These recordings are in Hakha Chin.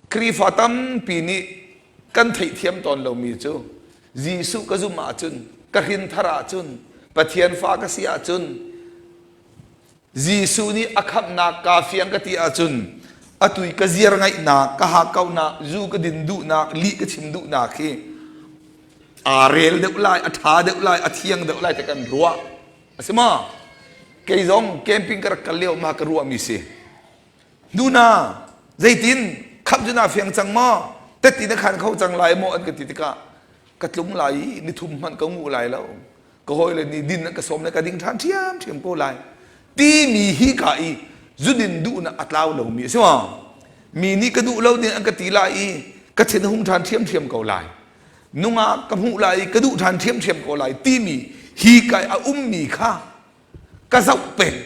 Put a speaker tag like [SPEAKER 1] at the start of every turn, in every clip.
[SPEAKER 1] Khrihfa tampi nih kan theihthiam tawn lomi cu Jesuh ka zumh ahcun, ka hrinthar ahcun, Pathian fa ka si ahcun, Jesuh nih a khamhnak kaa fiang ka ti ahcun atu i ka ziar ngaihnak, ka hakkauhnak, zu ka din duhnak, lih ka chim duhnak hi aa rel deuh lai, a ṭha deuh lai, a thiang deuh lai ti kan ruah. A si maw? Kei zong camping ka rak kal lio ma ka ruahmi si. Nuna, zeitin khamh cu naa fiang cang maw? Teti na khan kho cang lai maw? An ka ti tikah ka tlung lai i nithum hmanh ka ngu lai lo. Ka hawile nih din an ka sawm le ka ding ṭhan ṭhiamṭhiam ko lai. Timi hi ka i zudin duhnak a tlau lomi a si maw? Mi nih ka duh lo ding an ka ti lai i ka thin a hung ṭhan ṭhiamṭhiam ko lai. Nungak ka hmuh lai i ka duh ṭhan ṭhiamṭhiam ko lai timi hi ka i a ummi kha ka zoh peng.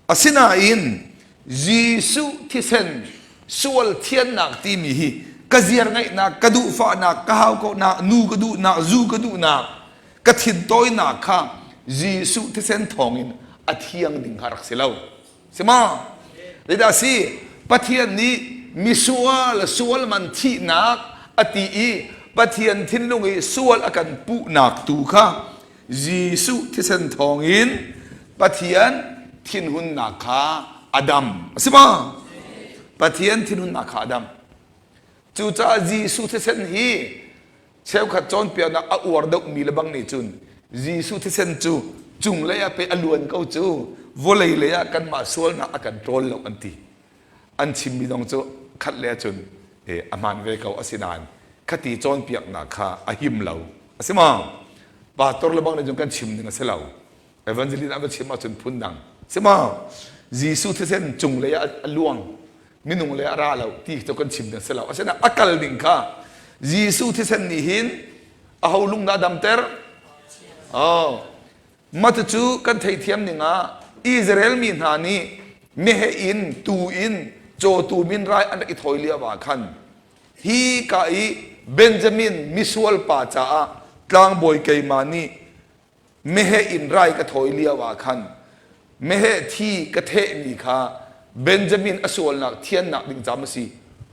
[SPEAKER 1] Asinain Jesuh thisen sual thiannak timi hi ka ziar ngaihnak, ka duhfahnak, ka haukohnak, nu ka duhnak, zu ka duhnak, ka thintawinak kha Jesuh thisen thawngin a thiang ding kha rak si lo. Si ma? Zeidah si? Pathian nih misual sual man thihnak a ti i Pathian thinlung i sual a kan puhnak tu kha Jesuh thisen thawngin Pathian thinhunnak kha a dam. A si ma? Pathian thinhunnak kha a dam. Cucaah Jesuh thisen hi cheukhat cawnpiaknak a uar deuhmi le bang nih cun Jesuh thisen cu cunglei ah pei a luan ko cu vawlei lei ah kanmah sualnak a kan ṭawl lo an ti. An chimmi zong cu khat le cun a hmaan ve ko asinain khati cawnpiaknak kha a him lo a si maw pastor le bang nih cun kan chim ding a si lo evangelist an va chim ahcun phun dang si maw Jesuh thisen cunglei ah a luang minung le a ra lo ti cu kan chim ding a si lo asinain a kal ding kha Jesuh thisen nih hin a ho lung dah damter oh Mah cucu kan theithiam ning ah Israel mi hna nih meheh in, tuu in, cawtu min rai an rak i thawi lio ah khan hi ka i Benjamin misual pa caah tlangbawi keimah nih meheh in rai ka thawi lio ah khan meheh thi ka thehmi kha Benjamin a sualnak thiannak ding ca maw si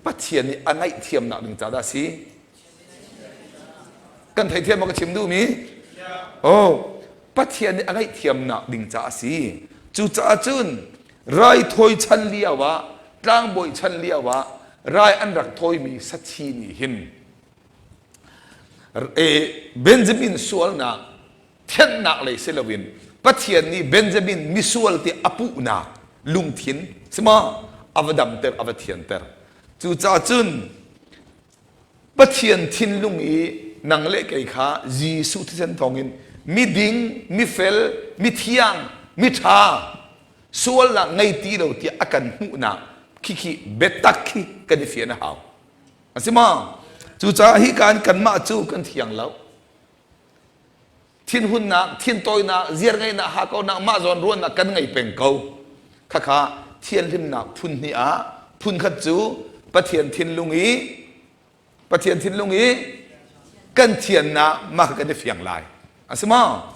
[SPEAKER 1] Pathian nih a ngaihthiamnak ding ca dah a si? Kan theithiam maw ka chim duhmi? Oh, Pathian nih a ngaihthiamnak ding ca a si. Cucaah cun raithawi chan lio ah, tlangbawi chan lio ah rai an rak thawimi sathi nih hin e, Benjamin sualnak thianhnak lei si loin Pathian nih Benjamin misual ti a puhnak lungthin sima a va damter a va thianter. Cucaah cun Pathian thinlung i nang le kei kha Jesuh thisen thawngin miding, mifel, mithiang, miṭha, sualnak ngei ti lo tiah a kan hmuhnak khikhi biatak khi kan i fian a hau. A si ma? Cucaah hi kan kanmah cu kan thiang lo. Thinhunnak, thintawinak, ziarngeihnak, hakkauhnak, mah zawn ruahnak kan ngei peng ko. Khakha thianhlimnak phun hnih ah phun khat cu Pathian thinlung i Pathian thinlung i kan thiannak mah kan i fiang lai. A si maw?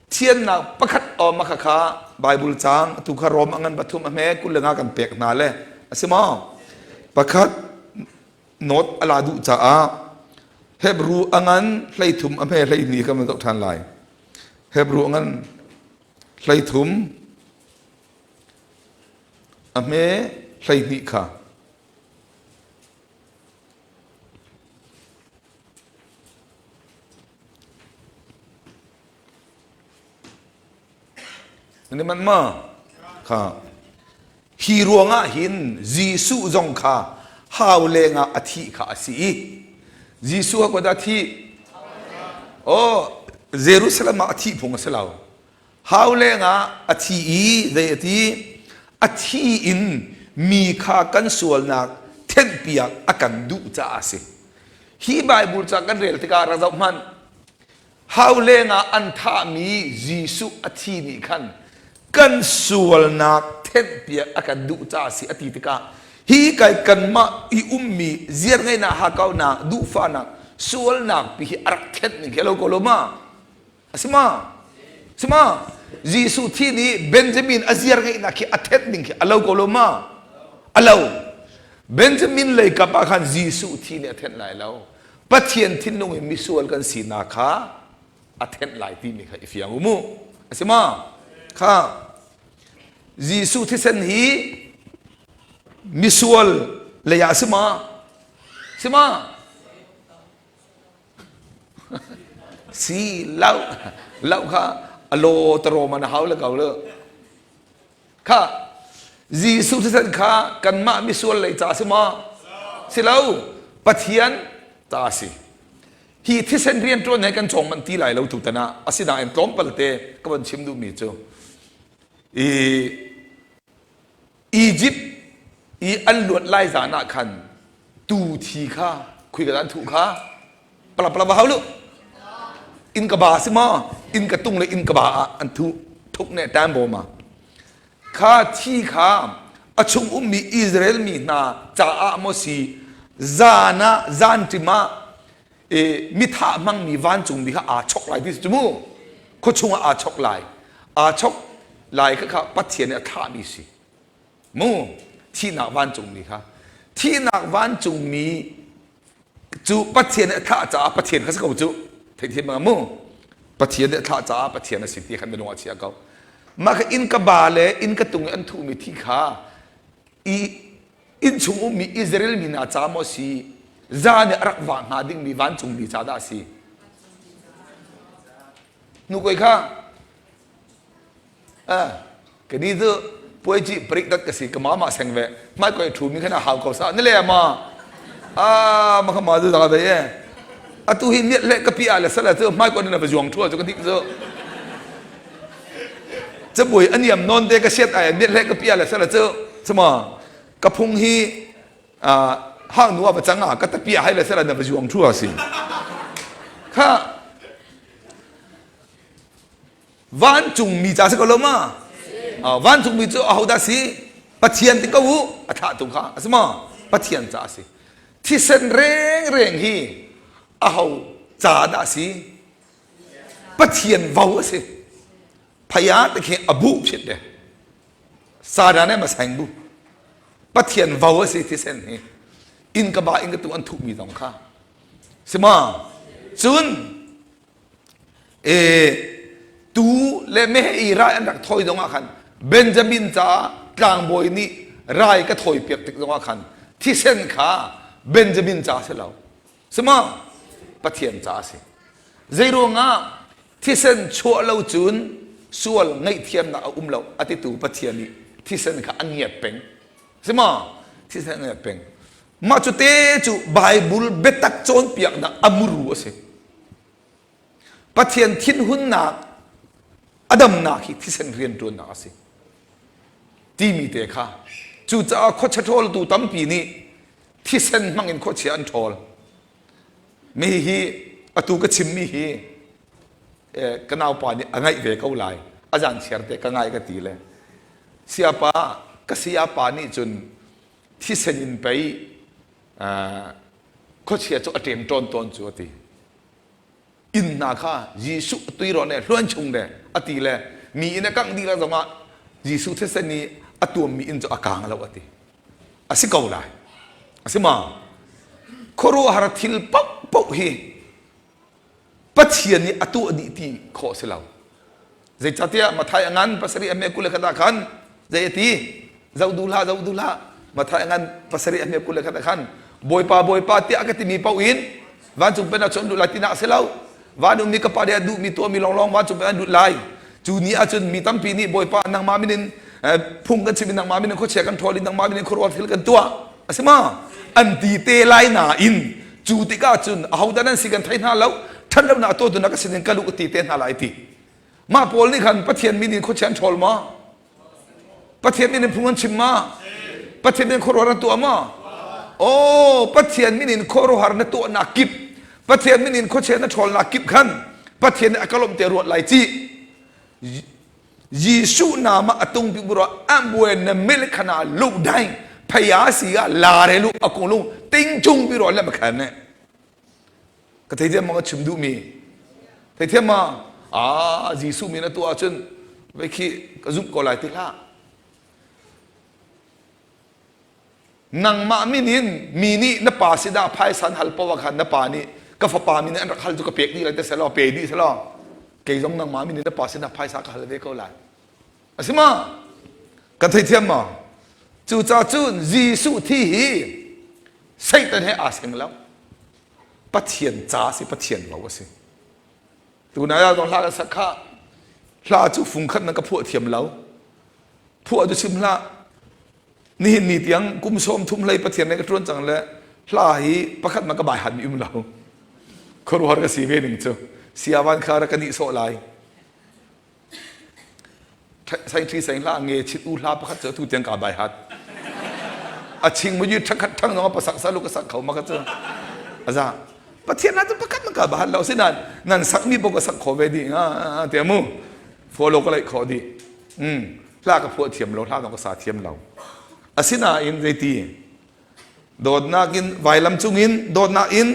[SPEAKER 1] Thiannak pakhat aw mah kha Bible caang atu kha Rom a ngan pathum a hme 20 nga kan pek hna le a si maw? Pakhat Note a la duh caah Hebrew a ngan 13 a hme 12 kan van zoh ṭhan lai. Hebrew a ngan 13 a hme 12 kha. Nan manh ma? Kha. Hi ruangah hin Jesuh zong kha hau lengah a thih kha a si i Jesuh a dah thih? Oh, Jerusalem ah a thih phung a si lo. Hau lengah a thi i zei a ti? A thi in mi kha kan sualnak thenhpiak a kan duh caah a si. Hi Bible ca kan rel tikah rak zoh hmanh. Hau lengah an thahmi Jesuh a thi nih khan kan sualnak thenhpiak a kan duh caah a si a ti tikah hi kai kanmah i ummi ziarngeihnak hakaunak duhfahnak sualnak pi hi a rak thenh ning khi lo ko lo ma a si ma si ma Jesuh thi nih Benjamin a ziarngeihnak khi a thenh ning khi a lo ko lo ma a lo. Benjamin lei kap ah khan Jesuh thi nih a thenh lai lo. Pathian thinlung in misual kan sinak kha a thenh lai timi kha i fiang u mu. A si ma? Kha Jesuh thisen hi misual lei ah a si ma? Si ma? Si lau lau kha a law taro man a hau le ko le. Kha Jesuh thisen kha kanmah misual lei ca si maw? Si lo. Pathian ta a si. Hi thisen rianṭuan he kan cawng manh ti lai lo tutan ah asinain tlawmpal te ka von chim duhmi cu i Egypt i an luat lai zan ah khan tuu thi kha khui ka an thuh kha pala pala va hau lu inn ka ba si maw inn ka tung le inn ka ba ah an thuh thuk ne tan bawm ah kha thi kha a chung ummi Israel mi hna caah maw si zan ah zan ṭim ah e, mithah hmangmi vancungmi kha aa chok lai ti cu mu khuachung ah aa chok lai aa chok lai kha kha Pathian nih a thlahmi si mu thihnak vancungmi kha thihnak vancungmi cu Pathian nih a thlah caah Pathian kha si ko cu theithiam bang mu Pathian nih a thlah caah Pathian a si ti khan minung a chia ko mah kha inn ka ba le inn ka tung i an thuhmi thi kha i innchung ummi Israel mi hna ca maw si za nih a rak vah hnga dingmi vancungmi ca dah a si nu koi kha Kani cu puai ci parik dat ka si ka mama seng ve mai koi thu mi khana hau ko sa ne le ma a ma kha ma zu da ve ye atu hi miat le ka pi a le sala cu mai ko na va juang thua cu ka dik cu cabuai aniam non te ka siat ai miat le ka pi a le sala cu chama ka phung hi hang nu va chang a ka tapi hai le sala na va juang thua si kha Vancungmi ca si ko lo ma? Vancungmi cu ahodah si? Pathian ti ko u a thlahtu kha a si maw? Pathian ca a si. Thisen rengreng hi aho ca dah a si? Pathian vo a si. Phaya te khi a buh phit de. Sada ne ma seng bu. Pathian vo a si thisen hi. Inn ka ba inn ka tu an thuhmi zong kha. Si ma? Cun E, tuu le meheh i rai an rak thawi zongah khan Benjamin caah tlangbawi nih rai ka thawi piak tik zongah khan thisen kha Benjamin ca si lo. Sima Pathian ca a si. Zeiruangah thisen chuah lo cun sual ngaihthiamnak a um lo a titu Pathian nih thisen kha a ngiat peng. Sima thisen a ngiat peng. Mah cu te cu Bible biatak cawnpiaknak a muru a si. Pathian thinhunnak a damnak hi thisen rianṭuannak a si timi te kha cucaah khuachia ṭhawltu tampi nih thisen hmangin khuachia an ṭhawl mi hi atu ka chimmi hi ka naupa nih a ngaih ve ko lai a zan chiar te ka ngai ka ti le siapa ka sayapa nih cun thisen in pei khuachia cu a ṭem ṭawn tawn cu a ti inn hna kha Jesuh tuirawn le hluan chung le a ti le mi inn a kangh dih la zongah Jesuh thisen i a tuammi inn cu a kang lo a ti a si ko lai a si ma khuaruahhar thil paohpaoh hi Pathian nih a tuah dih ti khawh si lo. Zeicahtiah Mathai a ngan pasarih a hme 21 ah khan zei a ti? Zoh duh hlah, zoh duh hlah. Mathai a ngan pasarih a hme 21 ah khan Bawipa Bawipa tiah ka timi paoh in vancung pennak cu an lut lai tinak a si lo. Van ummi ka pa nih a duhmi tuahmi lawnglawng vancung pennak an lut lai. Cu ni ahcun mi tampi nih Bawipa nangmah min in phung kan chim i nangmah min in khuachia kan ṭhawl i nangmah min in khuaruahhar thil kan tuah. A si ma? An ti te lai nain cu tikah cun ahodah nan si kan thei hna lo ṭhatlonak a tuahtu na ka sinin kal u ka ti te hna lai ti mah pawl nih khan Pathian min in khuachia an ṭhawl maw Pathian min in phung an chim ma Pathian min in khuaruahhar an tuah maw Oh Pathian min in khuaruahhar na tuahnak kip Pathian min in khuachia na ṭhawlnak kip khan Pathian nih a ka lawmh te ruat lai ci Jesuh nama a tung pi buro ambue na mil khana lu dai phaya si ga la re lu akung lung ting chung pi ro le makhan ne ka thei thiam ma ka chim duh mi thei thiam ma a Jesuh min a tu ahcun ve khi ka zumh ko lai ti hlah. Nangmah min in mi nih na pa sinah phaisa an hal paoh ah khan na pa nih ka fapa min in an rak hal cu ka pek dih lai ti selaw pe dih selaw kei zong nangmah min in na pa sinah phaisa ka hal ve ko lai. A si ma? Kan theithiam maw? Cucaah cun Jesuh thi hi Satan he aa seng lo. Pathian ca si, Pathian ro a si. Tunai ah zong hla kan sak kha hla cu fung khat nan ka phuah thiam lo. Phuah cu chim hlah. Nihin ni tiang kum sawm thum hlei Pathian nih ka ṭuan cang le hla hi pakhat man ka bai han mi um lo. Khuaruahhar ka si ve ning cu. Siavan kha rak ka nih sawh lai. Sai ṭhi sai hla nge chit u hla pakhat cu atu tiang ka bai hat. A ching mu ṭhang khat ṭhang zong a pasak salu ka sak kho ma ka cu. Aza. Pathian na cu pakhat man ka bai lo sinan nan sak mi bo ka sak kho ve di nga te mu. Follow ka laih kho di. Mm. Hla ka phuah thiam lo, hla zong ka sa thiam lo. Asinain zeiti dawtnak in vailam cungin dawtnak in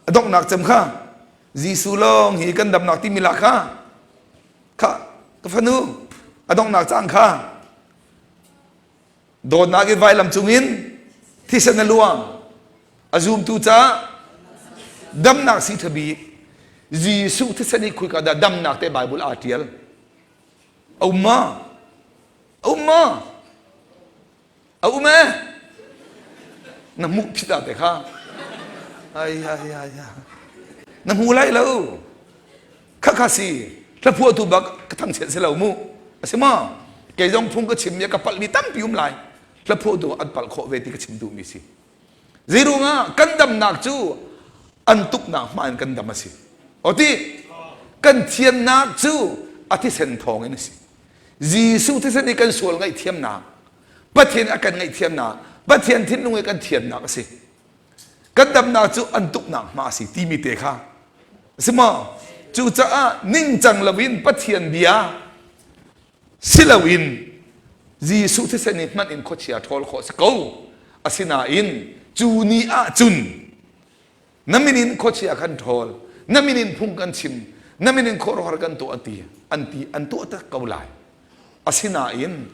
[SPEAKER 1] a donghnak cem kha Jesuh lawng hi kan damnak timi la kha kha ka fanu a donghnak cang kha dawtnak in vailam cungin thisen a luang a zumtu ca damnak si thabi Jesuh thisen i khuika dah damnak te Bible aa tial a um ma a um ma A um e. Na hmuh phit ah te kha. Ai ai ai. Na hmu lai lo. Kha kha si. Hla phuahtu bak ka thangchiat si lo mu. A si ma? Kei zong phung ka chim mi ka palh mi tampi um lai. Hla phuahtu an palh khawh ve ti ka chim duh mi si. Zeiruangah kan damnak cu an tuknak hma in kan dam a si. O ti kan thiannak cu a thisen thawng in a si. Jesuh thisen i kan sual ngaihthiamnak Pathian a kan ngaihthiamnak Pathian thinlung i kan thiannak a si. Kan damnak cu an tuknak hma a si timi te kha a si maw? Cucaah ningcang loin Pathian bia si loin Jesuh thisen i hmanh in khuachia ṭhawl khawh si ko. Asinain cu ni ah cun na min in khuachia kan ṭhawl, na min in phung kan chim, na min in khuaruahhar kan tuah an ti, an ti an tuah tak ko lai. Asinain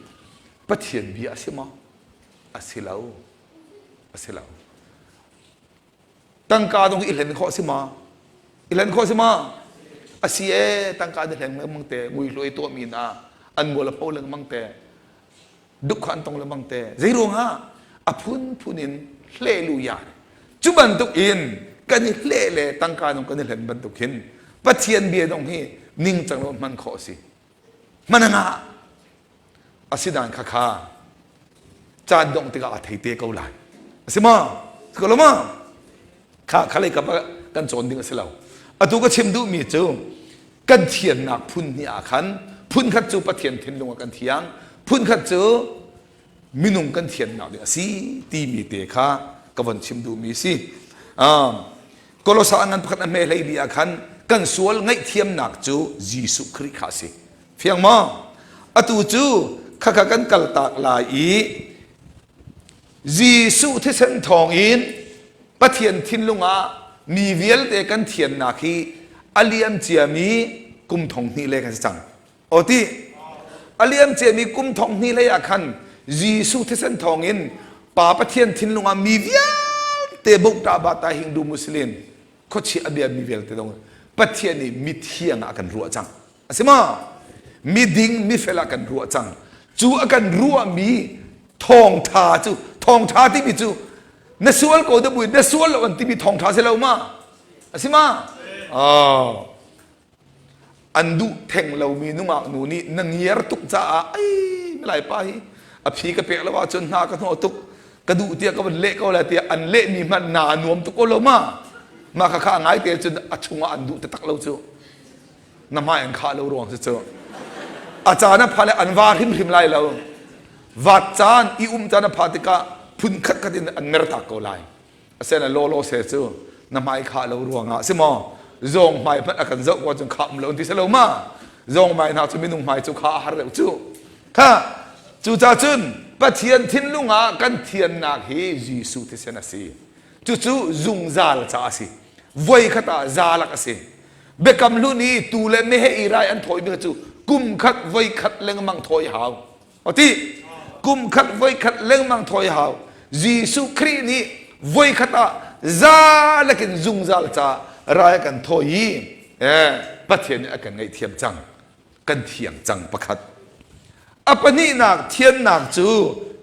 [SPEAKER 1] Pathian bia a si maw? A si lo. A si lo. Tangka dong i hlen khawh si ma? I hlen khawh si ma? A si e, tangka ni hleng lengmang te, ngui hluai tuahmi hna, an mual a pho lengmang te, duk kha an tong lengmang te. Zei ruangah? A phunphun in hleluya. Cu bantuk in kan i hleh le tangka dong kan i hlen bantuk hin Pathian bia dong hi ningcang lo hman khawh a si. Hman a ngah. Asinain khakha caan dongh tikah a thei te ko lai. A si maw? Si ko lo maw? Kha khalei kap kan cawn ding a si lo. Atu ka chim duhmi cu kan thiannak phun hnih ah khan phun khat cu Pathian thinlung ah kan thiang, phun khat cu minung kan thiannak ding a si timi te kha ka von chim duhmi si. Um, Kolosa ngan pakhat a hme hlei li ah khan kan sual ngaihthiamnak cu Jesuh Khrih kha a si. Fiang maw? Atu cu khakha kan kaltak lai i Jesuh thisen thawngin Pathian thinlung ah mi vialte kan thiannak hi a liam ciami kum thong hnih le kan si cang. Aw ti a liam ciami kum thong hnih hlei ah khan Jesuh thisen thawngin Pa Pathian thinlung ah mi vialte bokta bata Hindu Muslim khuachia a bia mi vialte dong Pathian nih mithiang ah a kan ruah cang. A si maw? Miding mifel ah kan ruah cang. Cu a kan ruahmi thawngtha cu thawngtha timi cu na sual ko da buin na sual lo an timi thawngtha si lo ma? A si ma? Oh. An duh theng lomi nungak nu nih na ngiar tuk caah ai milai pa hi a phi ka pek lo ahcun hna ka hnawh tuk ka duh tiah ka van leh ko lai tiah an lehmi hmanh naa nuam tuk ko lo ma mah kha kha a ngai te cun a chungah an duh taktak lo cu na hmai an khah lo ruang si cu a caan a pha le an va hrimhrim lai lo vat caan i um caan a pha tikah phun khat khat in an mer tak ko lai asena law law se cu na hmai khah lo ruangah si maw zawng hmai hmanh a kan zoh ko cun khah um lo ti si lo ma zawng hmai hna cu minung hmai cu kha a har deuh cu kha cuca cun Pathian thinlung ah kan thiannak hi Jesuh thisen a si cucu zungzal ca a si voi khat ah zalak a si Biakam hlun i tuu le meheh i rai an thawimi kha cu kum khat voi khat lengmang thawi hau. Ati. Kum khat voi khat lengmang thawi hau. Jesuh Khrih nih voi khat ah za lakin zungzal ca rai a kan thawi i eh, Pathian nih a kan ngaihthiam cang. Kan thiang cang pakhat. A pahnihnak thiannak cu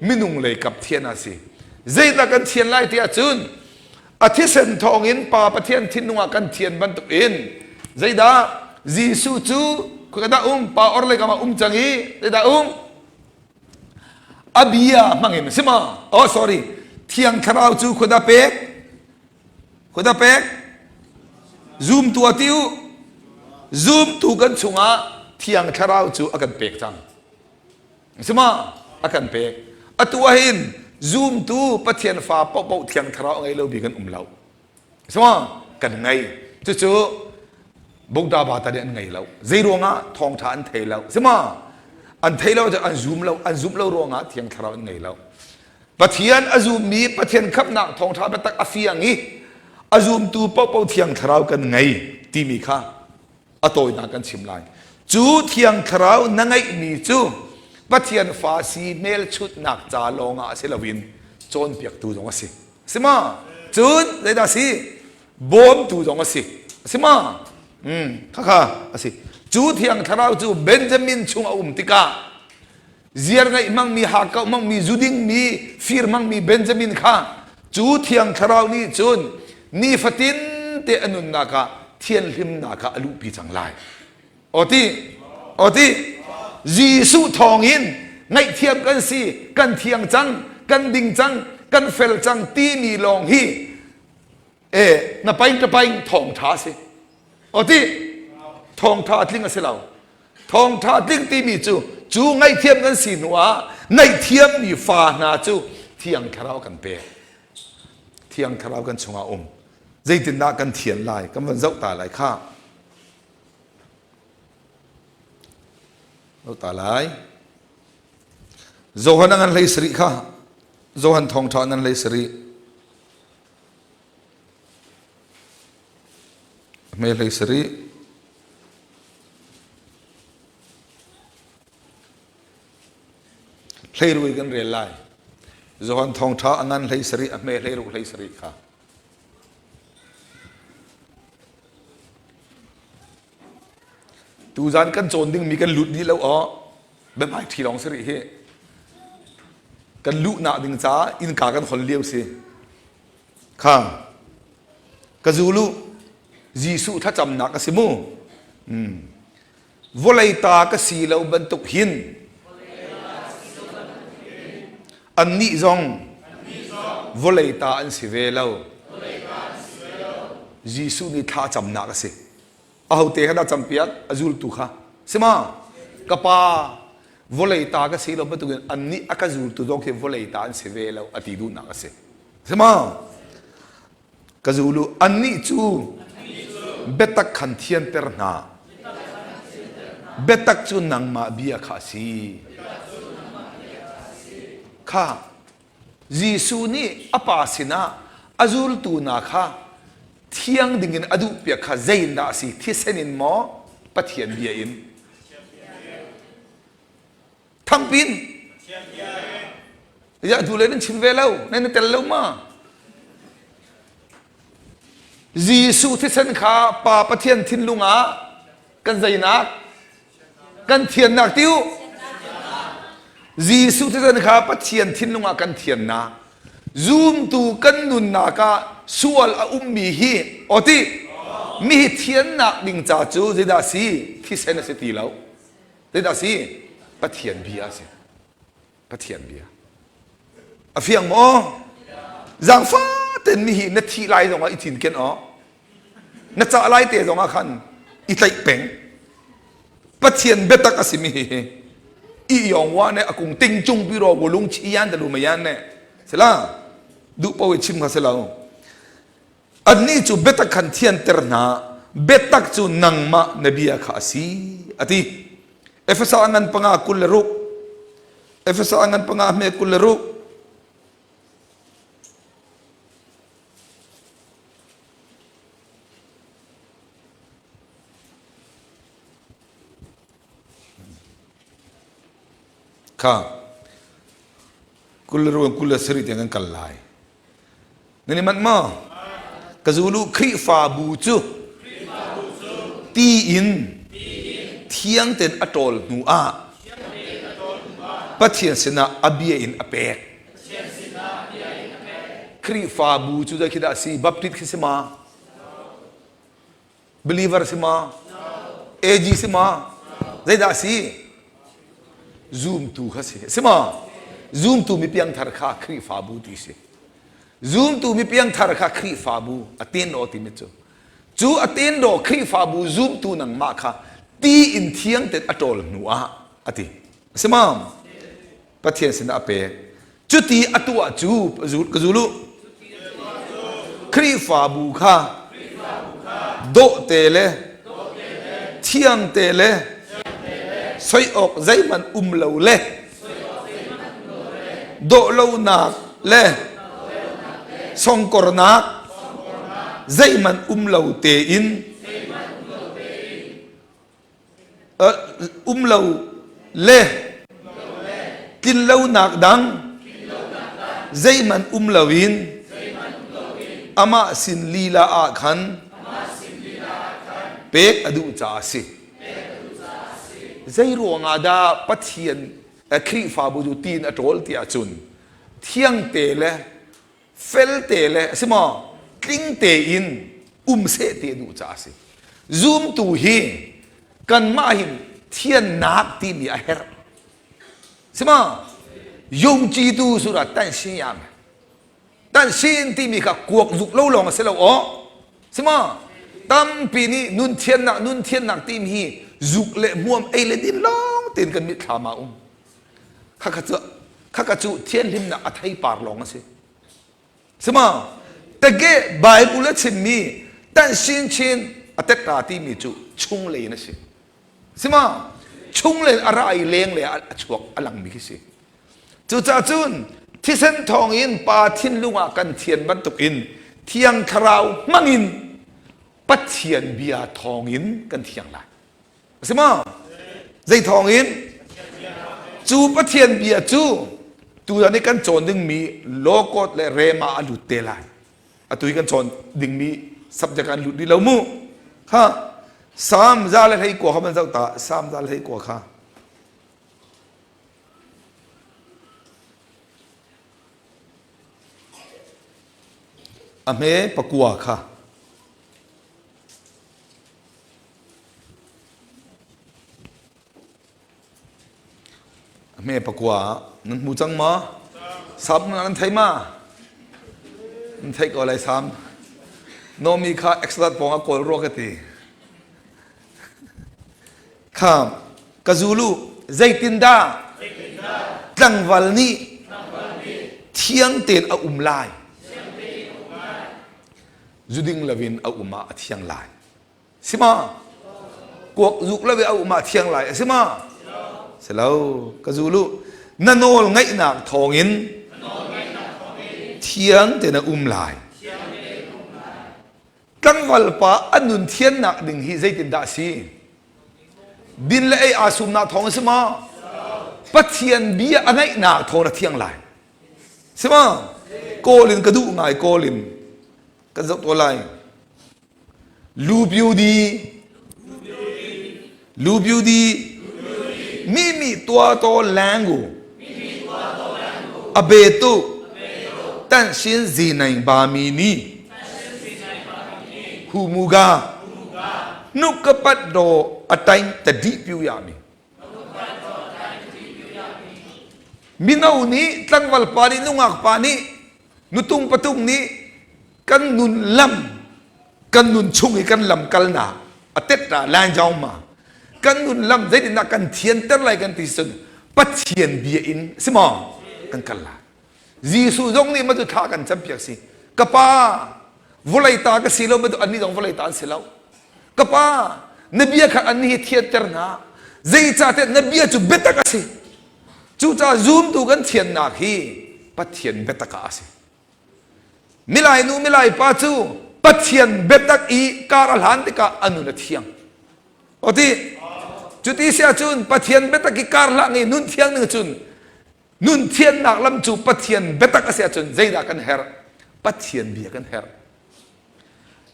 [SPEAKER 1] minung lei kap thian a si. Zeidah kan thian lai ti ahcun a thisen thawngin Pa Pathian thinlung ah kan thian bantukin zeidah Jesuh cu khua dah um pa or lei kam ah um cang i zeidah um a bia hmangin si ma oh sorry thiang thlarau cu khua dah pek khua dah pek zumtu a ti u zumtu kan chungah thiang thlarau cu a kan pek cang Si ma? A kan pek. Atu ahhin zumtu Pathian fa paohpaoh thiang thlarau a ngei lo mi kan um lo. Si ma? Kan ngei. Cucu Bogda Bata nih an ngei lo. Zei ruangah thawngṭha an thei lo. Si ma? An thei lo an zum lo. An zumh lo ruangah thiang thlarau an ngei lo. Pathian a zummi Pathian khamhnak thawngṭha biatak a fiang i a zumtu paohpaoh thiang thlarau kan ngei timi kha a tawinak kan chim lai. Cu Thiang Thlarau na ngeihmi cu Pathian fa si hmelchunhnak ca lawngah a si loin cawnpiaktu zong a si. Si ma? Cun zeidah si? Bawmtu zong a si. Si ma? Mm, khakha a si. Cu Thiang Thlarau cu Benjamin chung a um tikah ziar ngeih hmangmi hakkauh hmangmi zudingmi fir hmangmi Benjamin kha cu thiang thlarau nih cun nifatin te a nunnak ah thianhlimnak ah a luhpi cang lai aw ti aw ti Jesuh thawngin ngaihthiam kan si kan thiang cang kan ding cang kan fel cang timi lawng hi e na paing ka paing thawngtha si aw ti thawngtha tling a si lo Thawngṭha tling timi cu cu ngaihthiam kan si hnu ah ngaihthiammi fa hna cu Thiang Thlarau kan pek. Thiang Thlarau kan chungah um. Zeitindah kan thian lai? Kan van zoh ta lai kha. Zoh ta lai. Johan a ngan hlei sarih kha. Johan thawngṭha a ngan hlei sarih. Hme hlei sarih. Hleirui kan rel lai. Johan thawngṭha a ngan hlei sarih a hme hleiruk hlei sarih kha. Tuzan kan cawn dingmi kan lut dih lo aw biahmai ṭhi lawng si rih hi. Kan luhnak ding caah innka kan hol lio si. Kha ka zul u Jesuh thlacamnak a si mu. Mm. Vawlei ta ka si lo bantuk hin annih zong vawlei ta an si ve lo. Jesuh nih thlacamnak a si. Ahote kha dah campiak? A zultu kha. Si ma? Ka pa vawlei ta ka si lo bantukin annih a ka zultu zong khi vawlei ta an si ve lo a ti duhnak a si. Si ma? Ka zulu annih cu biatak khan thianter hna. Biatak cu nangmah bia kha a si. Kha Jesuh nih a pa sinah a zultu hna kha thiang dingin a duhpiak kha zeiindah a si? Thisen in maw? Pathian bia in? Thangpin? Ya duh le nan chim ve lo, nan i tel lo ma? Jesuh thisen kha Pa Pathian thinlung ah kan zeinak? Kan thiannak ti u. Jesuh thisen kha Pathian thinlung ah kan thiannak. Zumtu kan nunnak ah sual a ummi hi aw ti mi hi thiannak ding ca cu zeidah si? Thisen a si ti lo. Zeidah si? Pathian bia a si. Pathian bia. A fiang maw? Zaangfah ten mi hi na thih lai zongah i cinken aw. Na cah lai te zongah khan i tlaih peng. Pathian biatak a simi hi hi. I yong wa ne akung ting cung pi ro lung chi yan da lu ma yan ne. Sila duh po i chim kha silo. Annih cu biatak khan thianter hna, biatak cu nangmah na bia kha a si, a ti. Efesa ngan panga 26 Efesa ngan panga hme 26 Kha. 20 le 27 tiang kan kal lai. Nan i manh maw? Ka zulu Khrihfabu cu ti in thiang tein a ṭawl hnu ah Pathian sinah a bia in a pek. Khrihfabu cu zei khi dah a si? Baptist khi si ma? Believer si ma? AG si ma? Zeidah a si? Zumtu kha si. Si ma? Zumtu mi piangthar kha Khrihfabu ti si. Zumtu mi piangthar kha Khrihfabu a tin aw timi cu. Cu a tin daw Khrihfabu zumtu nangmah kha ti in thiang tein a ṭawl hnu ah a ti. Si ma? Pathian sinah a pek. Cuti a tuah cu ka zul u. Khrihfabu kha dawhte le thiangte le soi awk zeihmanh um lo le dawh lonak le songkornak zeihmanh um lo tein um lo le tlinlonak dang zeihmanh um loin amah sin lila ah khan pek a duh caah a si. Zei ruangah dah Pathian Khrihfabu cu tiin a ṭawl ti ahcun thiangte le felte le a si maw tling tein um seh ti a duh caah a si. Zumtu hi kanmah hin thiannak timi a herh. Si maw? Yungci tu sura tan sin yam. Tan sin timi kha kuak zuk lo lawng a si lo aw. Si maw? Tampi nih nun thiannak nun thiannak timi hi zuk le hmuam ei le din lawng tein kan mitthlam ah um. Khakha cu khakha cu thianhlimnak a theipar lawng a si. Sima tege Bible a chimmi tan sin chin a tetta timi cu chunglei in a si. Sima chunglei a ra i leng le a chuak a langmi khi si. Cucaah cun thisen thawng in pa thinlung ah kan thian bantuk in thiang thlarau hmang in Pathian bia thawng in kan thiang lai. A si maw? Zei thawng in? Cu Pathian bia cu tutan i kan cawn dingmi lawkawt le rema a lut te lai. Atu i kan cawn dingmi subject an lut rih lo mu. Ha Sam za le hlei kua kha man zoh ta Sam za le hlei kua kha. A hme pakua kha. Hme pakua nan hmu cang maw? Sam nan thei ma? Nan thei ko lai sam. Nomi kha exlat pawng a kawl rua ka ti. Kha ka zulu zeitindah tlangval nih thiang tein a um lai. Zuding loin a um ah a thiang lai. Si ma? Kuak zuk lo i a um ah thiang lai a si ma? Si lo. Ka zul u. Na nawl ngaihnak thawngin thiang tein a um lai. Tlangval pa a nun thiannak ding hi zeitindah a si? Din le ei aa sumnak thawng a si ma? Pathian bia a ngaihnak thawng a thiang lai. Si ma? Kawl in ka duh ngai kawl in kan zoh tuah lai. Lu Biu Di Lu Biu Di Mi mi tua to langu A be tu Tan sin zi nai ba mi ni Hu mu ga Nuk ka pat do a tain ta di piu ya mi Mino nih tlangval pa nih nungak pa nih nutung patung nih kan nun lam kan nun chung i kan lam kalnak a tetta lan jong ma kan nun lam zeitindah kan thianter lai kan ti cun Pathian bia in si maw kan kal lai Jesuh zong nih matu thla kan campiak si ka pa vawlei ta ka si lo matu annih zong vawlei ta an si lo ka pa na bia kha annih hi thianter hna zeicahtiah na bia cu biatak a si cucaah zumtu kan thiannak hi Pathian biatak ah a si Milai nu milai pa cu Pathian biatak i kar a hlan tikah a nun a thiang. O ti cuti si ahcun Pathian biatak i kar hlah ngi nun thiang ning cun. Nun thiannak lam cu Pathian biatak a si ahcun zeidah kan herh? Pathian bia kan herh.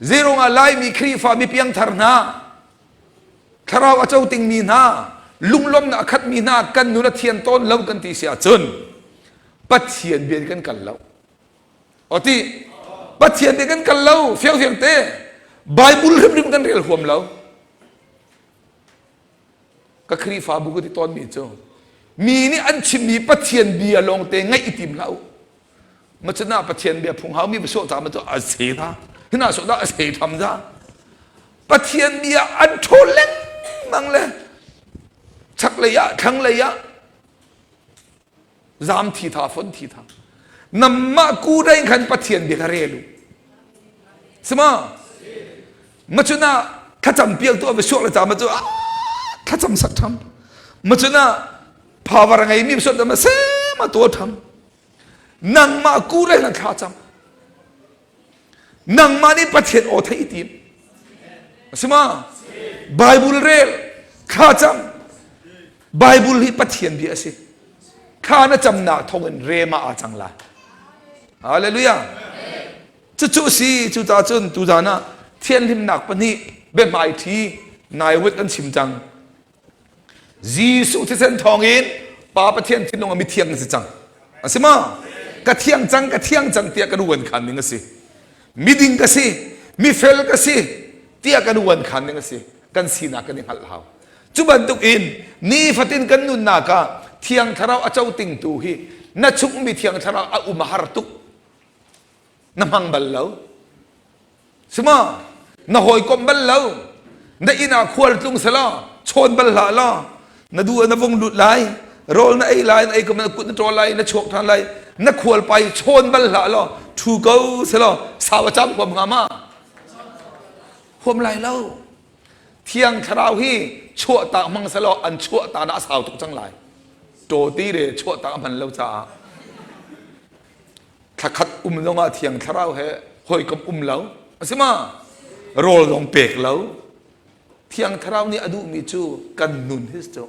[SPEAKER 1] Zeiruangah Laimi Khrihfa mi piangthar hna, thlarau a co tingmi hna, lunglawmnak a khatmi hna kan nun a thian tawn lo kan ti si ahcun Pathian bia in kan kal lo. O ti Pathian bia kan kal lo fiangfiang te Bible hrimhrim kan rel huam lo. Ka Khrihfabu ka ti tawnmi cu mi nih an chimmi Pathian bia lawngte ngaih i tim hlah u. Macun ah Pathian bia phung haumi va sawh ta ma cu a se ta. Hina sawh dah a se tham za. Pathian bia an ṭhawl lengmang le chaklei ah thlanglei ah zam thi tha fon thi tha namma ku dai khan pathian bia kha rel u sima macuna thlacam pial tu ave suak le ta ma cu thlacam sak tham macuna power ngei mi suat ma se ma to tham nangmah ku le na thla cam Nangmah nih Pathian aw theih i tim. A si ma? Bible rel, thla cam. Bible hi Pathian bia a si. Thla na camnak thawngin rema aa cang lai. Hallelujah. Cucu si, cucaah cun tuzan ah thianhlimnak pahnih biahmai ṭhi nai wet kan chim cang. Jesuh thisen thawngin Pa Pathian thinlung ah mithiang na si cang. A si ma? Ka thiang cang, ka thiang cang tiah kan uan khan ding a si. Miding ka si, mifel ka si tiah kan uan khan ding a si. Kan sinak kan i hngalh hau. Cu bantuk in nifatin kan nunnak ah Thiang Thlarau a co tingtu hi na chungmi Thiang Thlarau a um a har tuk. Na hmang bal lo. Sima na hawikom bal lo na inn ah khual tlung selaw chawn bal hlah law na du na vung lut lai rawl na ei lai na ei ko na kut na ṭawl lai na chuak ṭhan lai na khual pai chawn bal hlah law ṭhu ko selaw sau a cam huam hnga ma huam lai lo thiang thlarau hi chuahtak hmang selaw an chuahtak na a sau tuk cang lai tawti re chuahtak a hman lo caah thlakhat um zongah thiang thlarau he hawikom um lo a si ma rawl zong pek lo thiang thlarau nih a duhmi cu kan nun hi cu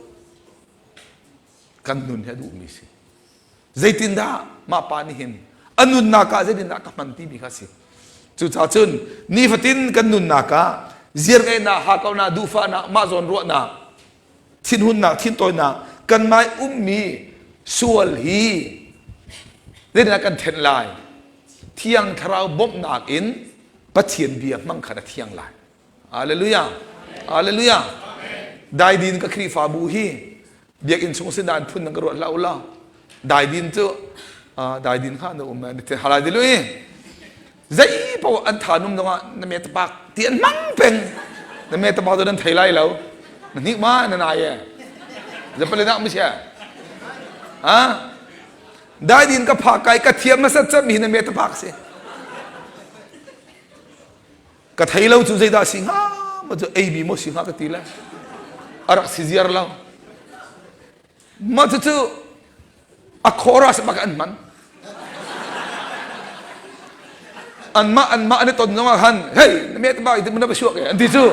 [SPEAKER 1] kan nun hi a duhmi si zeitindah mah pa nih hin a nunnak ah zeitindah ka hman timi kha si cucaah cun nifatin kan nunnak ah ziarngeihnak hakaunak duhfahnak mah zawn ruahnak thinhunnak thintawinak kanmah ummi sual hi zeitindah kan thenh lai thiang thlarau bawmhnak in Pathian bia hmang khan a thiang lai Hallelujah Hallelujah Daidin ka Khrihfabu hi biakinn chung sin an phun nan ka ruat hlah u law Daidin cu daidin kha na um na halai dilu i zei paoh an tha num zongah na me tapak ti an hmang peng na me tapak cu nan thei lai lo na hnik ma na nai e zapale nak mi sia ha daidin ka pha kai ka thiam masat cam hi na me tapak si ka thei lo cu zeidah si hnga ma cu ei mi mo si hnga ka ti le arak si ziar lo ma cu cu a chorus bak an hman anmah anmah an i ton zongah khan hei na met ba ti na ba suak e an ti cu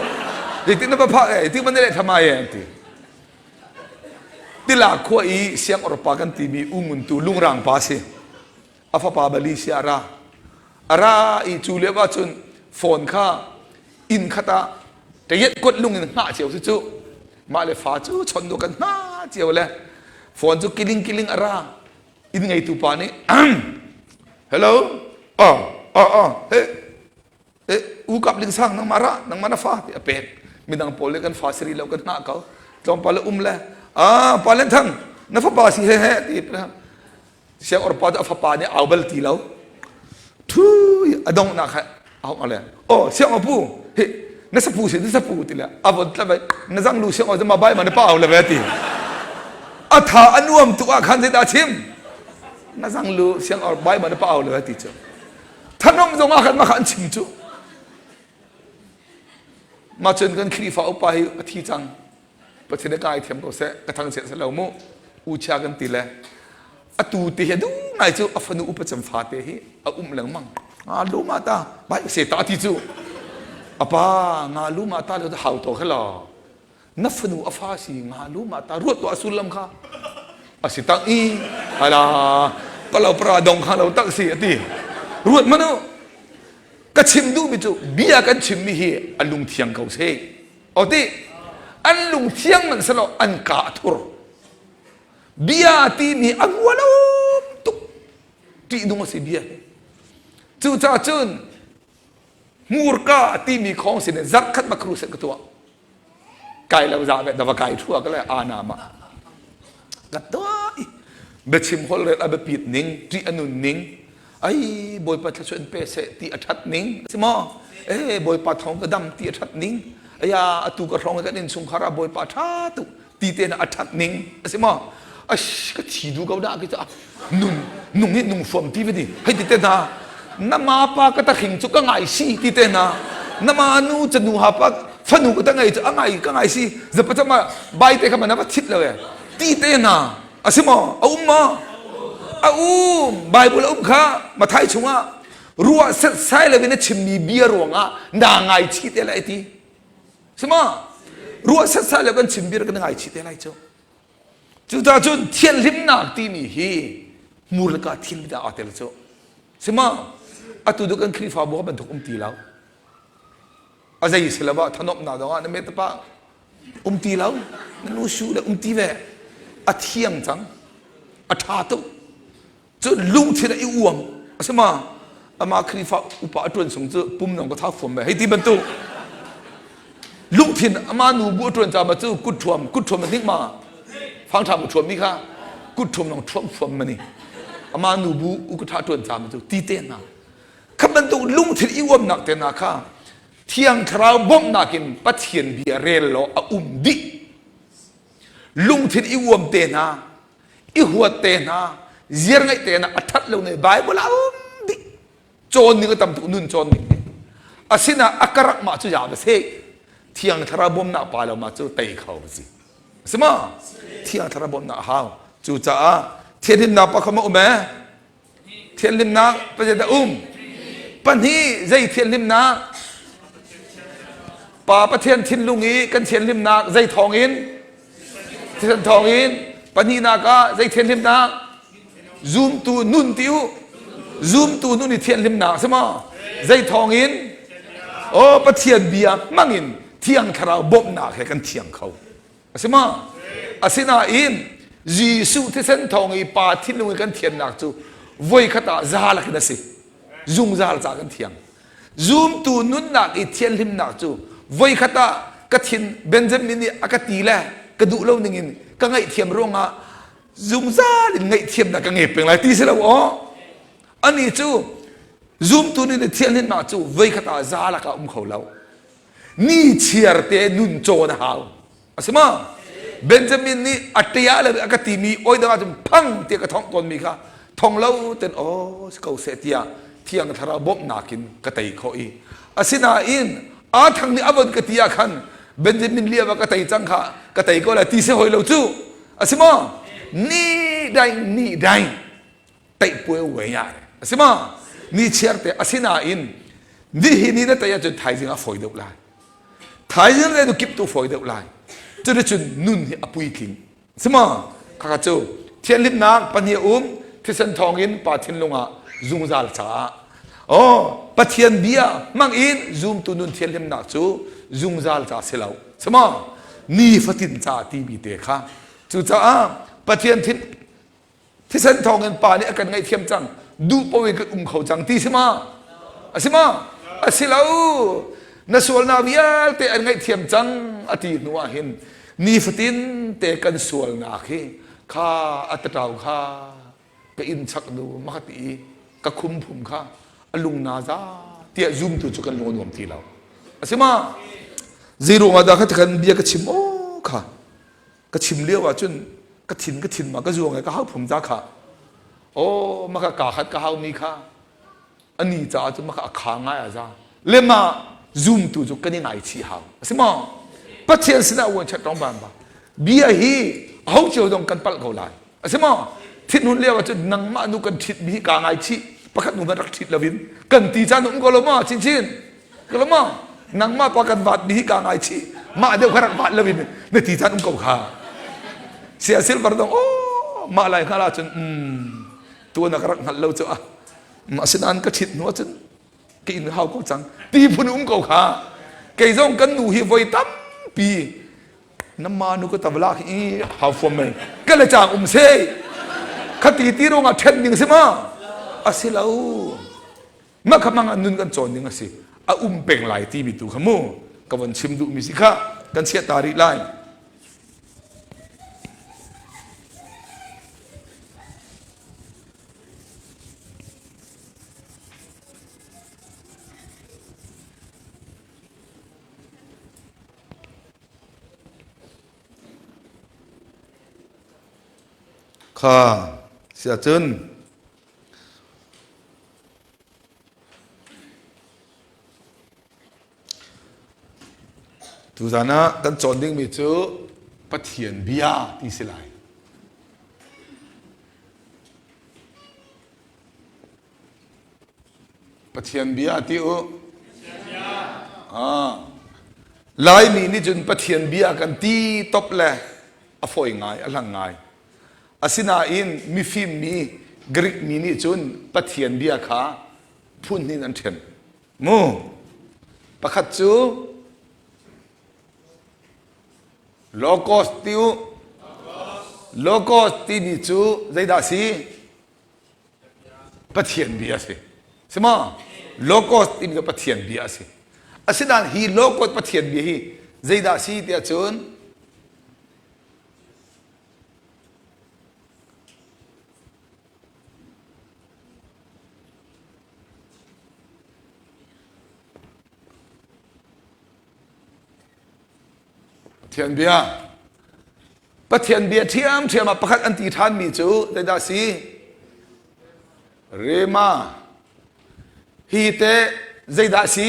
[SPEAKER 1] zeitin na ba phak e ti man le thamai e an ti tila khua i siang orpa kan timi ungun tu lungrang pa si a fapa bali si a ra a ra i cu lio ah cun phone kha inn khat ah tayet kuat lung in hngah cio si cu mah le fa cu chon du kan hna cio le phone cu kiling kiling a ra inn ngeitu pa nih hello oh oh oh he eh u kap ling sang nangmah ra nangmah na fa ti a pek midang pawl le kan fa siri lo kan hngah ko tlawmpal le um le ah pa len thang na fapa si he he ti siang orpa cu a fapa nih au bal ti lo thu a donghnak kha a hong le oh siang pu hi na sapu si na sapu ti le a von tla vai na zang lu siang o ma bai ma na pa au le ve ti a tha a nuam tuk ah khan zeidah chim na zang lu siang or bai ma na pa au le ve ti cu thanom zong ah khan ma kha an chim cu ma cun kan Khrihfa upa hi a thi cang Pathian nih ka thiam ko seh ka thangchiat seh lo mu u chia kan ti le atu te hi du ngai cu a fanu upa cem fa te hi a um lengmang nga lu ma ta bai se ta ti cu apa nga lu ma ta le hau to kha lo na fanu a fa si nga lu ma ta ruat to a sullam kha. A si tak i ala palo pra dong kha lo tak si ati. Ruat manu ka chim duhmi cu bia kan chimmi hi a lungthiang ko seh. O ti an lungthiang man selaw an ka a thur. Bia timi a ngualom tuk ṭihnung a si bia hi. Cucaah cun hmurka timi khawng sin in zarh khat ma crusade ka tuah. Kai lo za ve dava kai thua ka le ana ma. Ka tuah i biachim holhrel a biapit ning, ṭih a nun ning, ai Bawipa thluachuah in pe seh ti a ṭhat ning, a si maw? Eh Bawipa thawng ka dam ti a ṭhat ning, aya atu ka hrawng kan innchungkhar ah Bawipa ṭha tuk ti te na a ṭhat ning a si maw ash ka thi du ko dah ki ca nung nung hi nung fuam ti vedi hei ti te na na ma pa ka ta khing chu ka ngai si ti te na na ma nu cha nu ha pa fanu ka ta ngai chu a ngai ka ngai si zapa chama bai te kha ma na va thit lo e ti te na a si maw a um maw a um bible a um kha mathai chungah ruah set sai lo in a chimmi bia ruangah na ngai chi te lai ti Sima ruah setsai le kan chim bir kan ngaichih te lai cu. Cucaah cun thianhlimnak timi hi hmur le ka thil dah aa tel cu. Sima atu du kan Khrihfabu bantuk um ti lo. A zei si lo ah thanomnak dong ah na met pa um ti lo. Na nu su le um ti ve. A thiang cang. A ṭha tuk. Cu lungthin a i uam a si ma ama Khrihfa upa a ṭuan chung cu pum nong ka tha fuam me hei ti bantuk lungthin ama nu bu a ṭuan ca ma cu kut ṭhuam kut ṭhuam hnik ma fang ṭha mu ṭhuam mi kha kut ṭhuam nong ṭhuam fuam mani ama nu bu u ka ṭha ṭuan ca ma cu ti te hna kha bantuk lungthin i uamnak te hna kha Thiang Thlarau bawmhnak in Pathian bia rel law a um dih lungthin i uam te hna i huat te hna ziar ngeih te hna a ṭhat lo ne Bible ah um dih cawn ning a tam tuk nun cawn ning hi asina a karak mah cu ya va se thiang thlarau bawmnak pa lo ma cu tei kho va si si ma thiang thlarau bawmnak a hau cucaah thianhlimnak pa kha ma um e Thianhlimnak pazet a um. Pahnih zei thianhlimnak? Pa Pathian thinlung i kan thianhlimnak zei thawng in? Thisen thawng in. Pahnihnak ah zei thianhlimnak? Zumtu nun ti u. Zumtu nun i thianhlimnak si maw? Zei thawng in? Oh Pathian bia hmang in Thiang Thlarau bawmhnak he kan thiang kho. A si ma? Asinain Jesuh thisen thawng i Pa thinlung i kan thiannak cu voikhat ah zalak in a si. Zungzal ca kan thiang. Zumtu nunnak i thianhlimnak cu voikhat ah ka thin Benjamin nih a ka ti le ka duh lo ning in ka ngaihthiam ruangah zungzal in ngaihthiamnak ka ngei peng lai ti si lo aw. Ani cu zumtu nih thianhlimnak cu voikhat ah zalak ah um kho lo. Ni chiar te nun cawn a hau. A si ma? Benjamin nih a ṭia le a ka timi oi dang ahcun phang tiah ka thongh tawnmi kha thong lo ten aw si ko seh tiah thiang thlarau bawmhnak in ka tei khawh i asinain aa thang nih a von ka ti ah khan Benjamin liam ah ka tei cang kha ka tei ko lai ti si hoi lo cu a si maw ni daing ni daing teihpuai wei ah a si ma ni chiar te asinain nihin ni na tei ahcun thaizing ah fawi deuh lai thaizing le nu kip tu fawi deuh lai cuticun nun hi a puitling si ma khakha cu thianhlimnak pahnih um thisen thawngin pa thinlung ah zungzal caah oh pathian bia hmang in zumtu nun thianhlimnak cu zungzal ca si lo si ma ni fatin ca timi te kha cucaah pathian thin Thisen thawngin Pa nih a kan ngaihthiam cang. Duh paoh in kan um kho cang ti si ma? A si ma? A si lo. Na sualnak vialte an ngaihthiam cang a ti hnu ah hin nifatin te kan sualnak hi kha a tatau kha ka inn chak nu ma ka ti i ka khumphum kha a lung na za tiah zumtu cu kan lung a nuam ti lo. A si ma? Zei ruangah dah kha kan bia ka chim aw kha ka chim lio ah cun ka thin ka thin ma ka zuang i ka hau phum ta kha aw maka ka khat ka hau mi kha ani caah cun maka a kha ngai a za le ma zumtu cu kan i ngaichih hau a si maw pathian sinah uan chat rong ban ba bia hi ho cio dong kan palh ko lai a si maw thinhun lio ah cun nangmah nu kan ṭhit mi hi kaa ngaichih pakhat nu hmanh rak ṭhit loin kan ti caan um ko lo maw chinchin ko lo maw nangmah pa kan vat mi hi kaa ngaichih mah deuh kha rak vat loin na ti caan um ko kha sia silver dong oh. Mah lai hngal ahcun um tuan ah ka rak hngalh lo cu ah. Asinain ka ṭhit hnu ahcun ka inn hau ko cang. Ti phun um ko kha. Kei zong kan nu hi voi tampi nama nu ka tavla khi hau fuam mei. Ka le cang um se. Khati ti ruangah ṭhen ding si ma? Asi lo. Mah kha mang ah nun kan cawn ding a si. A um peng lai timi tu kha mu ka von chim duhmi si kha kan chiah ta rih lai. Kha siahcun Tuzan ah kan cawn dingmi cu Pathian bia ti si lai. Pathian bia ti u. Ah. Laimi nih cun Pathian bia kan ti top le a fawi ngai, a hlang ngai. Asinain mifim mi Greek mi nih cun Pathian bia kha phun hnih in an ṭhen. Mu pakhat cu logos ti u. Logos timi cu zeidah a si? Pathian bia a si. Si maw? Logos timi cu Pathian bia a si. Asinain hi logos Pathian bia hi zeidah a si tiah cun Pathian bia Pathian bia ṭhiamṭhiam ah pakhat an ti ṭhanmi cu zeidah a si? Rema hi te zeidah a si?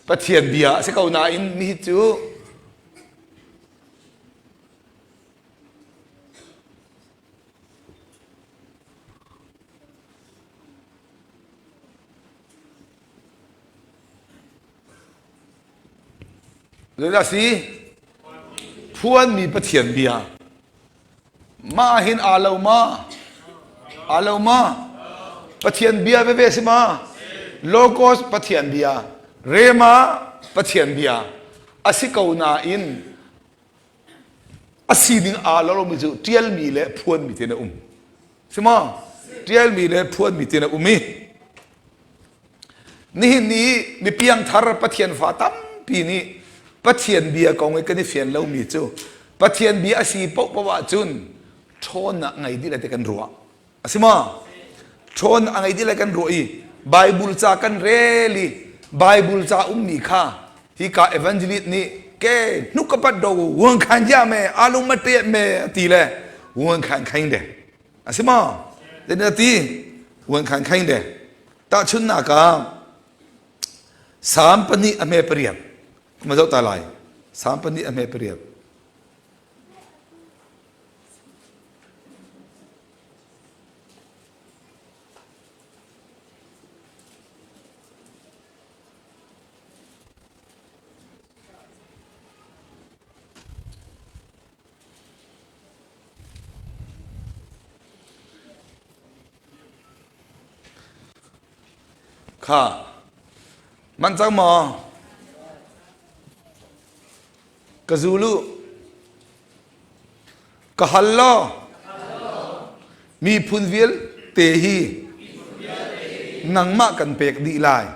[SPEAKER 1] Pathian bia a si ko nain mi cu Zeidah si? Phuanmi Pathian bia. Mah hin aa lo ma? Aa lo ma? Pathian bia veve si ma? Logos Pathian bia. Rema Pathian bia. A si ko nain a sining aa lo lomi cu ṭialmi le phuanmi te na um. Si ma? Ṭialmi le phuanmi te na um i nihin ni mi piangthar Pathian fa tampi nih Pathian bia kong i kan i fian lomi cu Pathian bia a si paohpaoh ahcun ṭhawnnak ngei dih le ti kan ruah. A si maw? Ṭhawn a ngei dih le kan ruah i Bible ca kan rel i Bible ca ummi kha hika evangelist nih ke hnuk ka pat do wuan khan ya me alung ma te me ti le wuan khan khain de a si maw? Zeitin a ti? Wuan khan khain de. Tahchunhnak ah Salm pahnih a hme pariat. Kuma zoh ta lai. Salm pahnih a hme pariat. Kha man cang maw? Ka zul u. Ka hal law miphun vialte hi nangmah kan pek dih lai.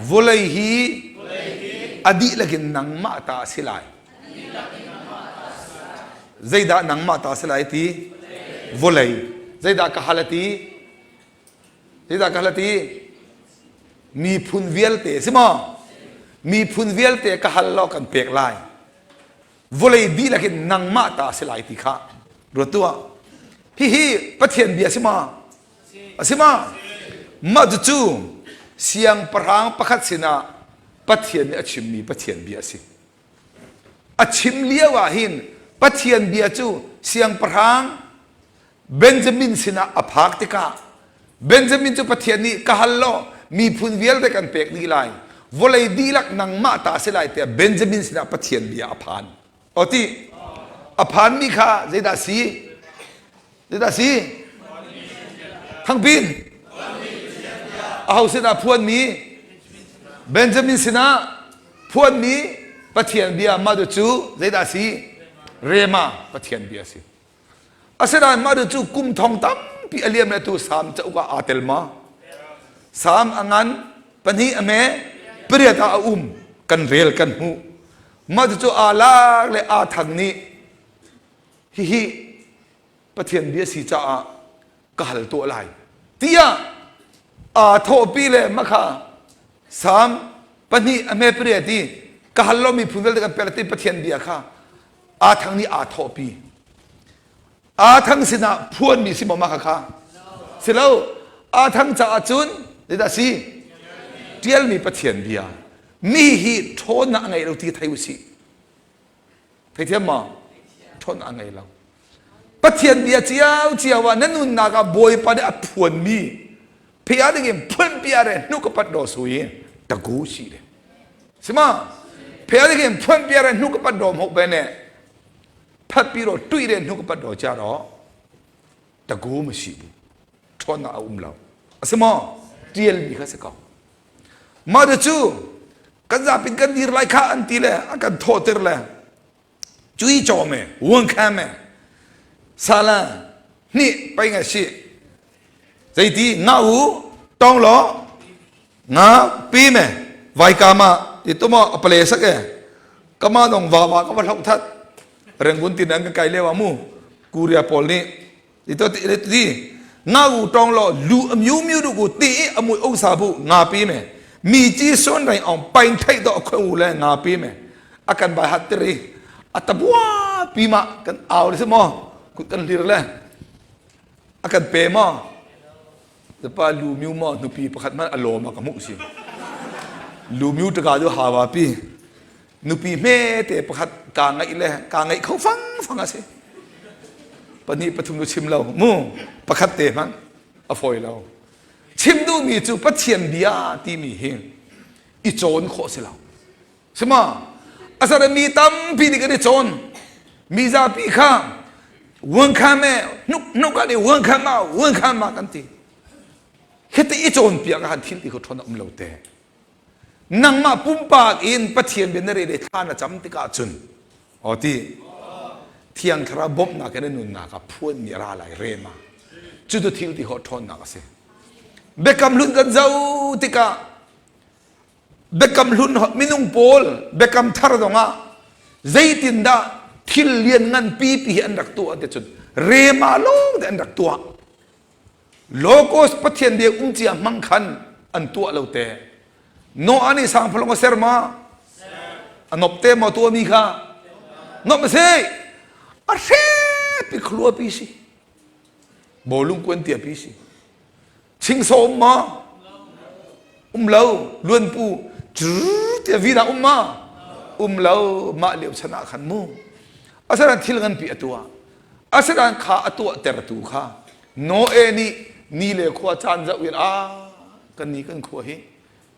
[SPEAKER 1] Vawlei hi a dihlak in nangmah ta a si lai. Zeidah nangmah ta a si lai ti? Vawlei. Zeidah ka hal a ti? Zeidah ka hal a ti? Miphun vialte si maw? Miphun vialte ka hal law kan pek lai. Vawlei dihlak in nangmah ta a si lai ti kha ruat tuah. Hihi Pathian bia si ma? A si ma? Mah cucu siangpahrang pakhat sinah Pathian nih a chimmi Pathian bia a si. A chim lio ah hin Pathian bia cu siangpahrang Benjamin sinah a phak tikah Benjamin cu Pathian nih ka hal law miphun vialte kan pek dih lai vawlei dihlak nangmah ta a si lai tiah Benjamin sinah Pathian bia a phan. O ti a phanmi kha zeidah si? Zeidah si? Thangpin. Aho sinah phuanmi? Benjamin sinah phuanmi Pathian bia mah cu zeidah si? Rema Pathian bia si. Asinain mah cu kum thong tampi a liam le tu Salm cauk ah aa tel ma? Salm a ngan pahnih a me pariat ah a um kan rel kan hmuh. Mah cu aa lak le aa thang nih hihi Pathian bia si caah ka hal tuah lai tiah aa thawhpi le makha Salm pahnih a hme pariat i ka hal lomi phun vialte kan pek ti Pathian bia kha aa thang nih aa thawhpi. Aa thang sinah phuanmi si maw mah kha? Si lo. Aa thang caah cun zeidah si? Ṭialmi Pathian bia. Mi hi ṭhawnnak a ngei lo ti thei u sih. Theithiam maw? Ṭhawnnak a ngei lo. Pathian bia cio cio ah na nunnak ah Bawipa nih a phuanmi phia ding in phun pia re hnu ka pat do sui tagu si le sima phia ding in phun pia re hnu ka pat do mok be ne phat pi ro tui re hnu ka pat do cha ro tagu ma si bu ṭhawn a um lo asimo tial mi kha si ko ma de cu kan zapin kan dir lai kha an ti le a kan thawhter le cui chaw me wang kha me sala ni pai nga si zeiti nga u tong lo nga pi me vai ka ma ti tu mo apale sak e kama dong va va ka va hlok that rengun tin an kan kai lewa mu kuria pawl nih Ito ti ti nga u tong lo lu amyu myu du ku ti i amui ong sa bu nga pi me mi chi son rai ong pain thai do khoi u le nga pi me akan bai hat tiri atabua pi ma kan au le mo kut kan lir le akan pe mo pa lu myu mo nupi pakhat man aloma ka mu si lu myu taka ju hawa pi Nupi hmete pakhat kaa ngaih le kaa ngaih kho fang fang a si. Pahnih pathum cu chim lo mu pakhat te hmanh a fawi lo. Chim duhmi cu Pathian bia timi hi i cawn khawh si lo. Sima asara mi tampi nih kan i cawn. Mi zapi kha wuang kha me hnuk hnuk ah nih wuang kha ma wuang kha ma kan ti. Hiti i cawnpiak ah han thil ti kho ṭhawn a um lo te. Nangmah pumpak in Pathian bia na rel i thla na cam tikah cun aw ti Thiang Thlarau bawmhnak in na nunnak ah phuanmi a ra lai rema. Cucu thil ti khawh ṭhawnnak a si. Biakam hlun kan zoh tikah biakam hlun minung pawl biakam thar zongah zeitindah thil lian ngan pipi hi an rak tuah ti cun rema lawng te an rak tuah. Logos Pathian bia um cia hmang khan an tuah lo te. Noah nih sangphalong a ser ma? A nop te maw tuahmi kha? Nop a si. A hrepi khlua pi si. Bawlung kuan tia pi si. Chingso um ma? Um lo. Luanpu tia vina um ma? Um lo. Mah lio chan ah khan mu. Asinain thil nganpi a tuah. Asinain kha a tuahtertu kha Noe nih ni le khua caan zoh in a kan ni kan khua hi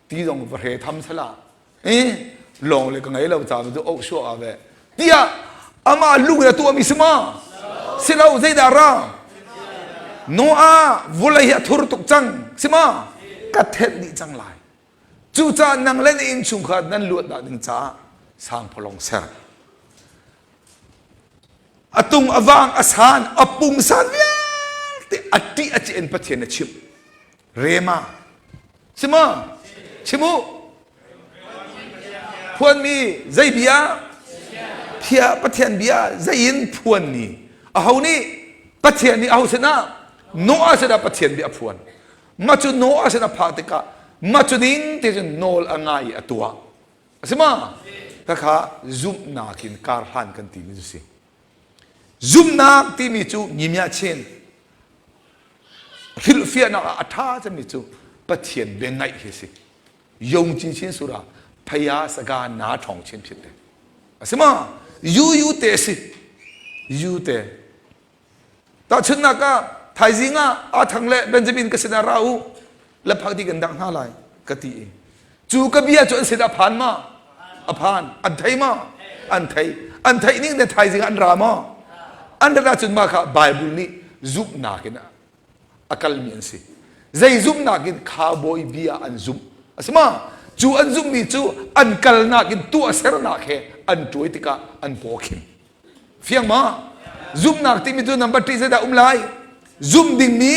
[SPEAKER 1] ti zong va hre tham sala eh lawng le ka ngei lo ca cu oh sure a ve tiah amah lung in a tuahmi si ma si lo zeidah ra Noah vulei hi a thur tuk cang si ma ka thenh dih cang lai Cucaah nang le na innchungkhar nan luatnak ding caah sangphalawng ser. A tung a vang a san a pungsan vialte a ṭih a in Pathian a chimh. Rema. Sima? Chim u. Phuanmi zei bia? Phia Pathian bia zei in phuanmi. Aho nih Pathian nih aho sinah Noah sinah Pathian bia a phuan. Mah cu Noah sin a phak tikah mah cu ning te cun nawl a ngai i a tuah. A si ma? Khakha zumhnak in kar hlan kan timi cu si. Zumhnak timi cu ngimia chin hrilhfiahnak ah a ṭha cemmi cu Pathian bia ngaih hi si. Yong chin chin sura phaya saga na ṭhong chin phit te. A si ma? Yu yu te si. Yu te. Tahchunhnak ah thaizing ah aa thang le Benjamin ka sinah ra u laphak ti kan dangh hna lai ka ti i cu ka bia cu an sin a phan ma a phan an thei ma an thei an theih ning le thaizing ah an ra ma an rat ahcun mah kha Bible nih zumhnak in a kalmi an si. Zei zumhnak in cowboy bia an zumh. A si ma? Cu an zumhmi cu an kalnak in tuahsernak he an tuai tikah an paw khim. Fiang ma? Zumhnak timi cu number 3 zeidah um lai? Zumh dingmi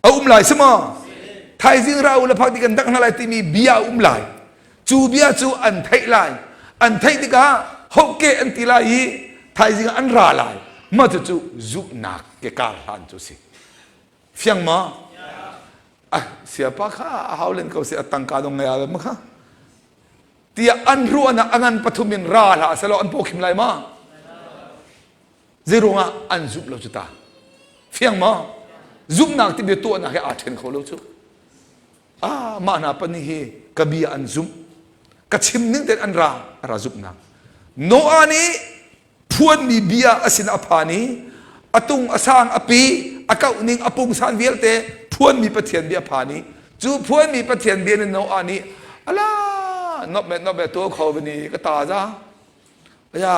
[SPEAKER 1] a um lai si maw? Thaizing ra u le phak ti kan dak hna lai timi bia a um lai. Cu bia cu an theih lai. An theih tikah hoke an ti lai i thaizing ah an ra lai. Mah cucu zumhnak ke kar hlan cu si. Fiang maw? Ah, siapa kha a hau len ko si a tangka dong ngai a ma kha. Tiah an ruahnak a ngan pathum in ra hlah selaw an pawkhim lai ma? Zeiruangah an zumh lo cu ta? Fiang maw? Zumhnak ti bia tuahnak he aa ṭhen kho lo cu. Ah, mah hna pahnih hi ka bia an zumh. Ka chim ning tein an ra, a ra zumhnak. Noah nih phuanmi bia a sin a phan i a tung a sang a pi a kauh ning a pungsan vialte phuanmi Pathian bia a phan i cu phuanmi Pathian bia nih Noah nih ala nop me nop me tuah kho vani ka ta za ya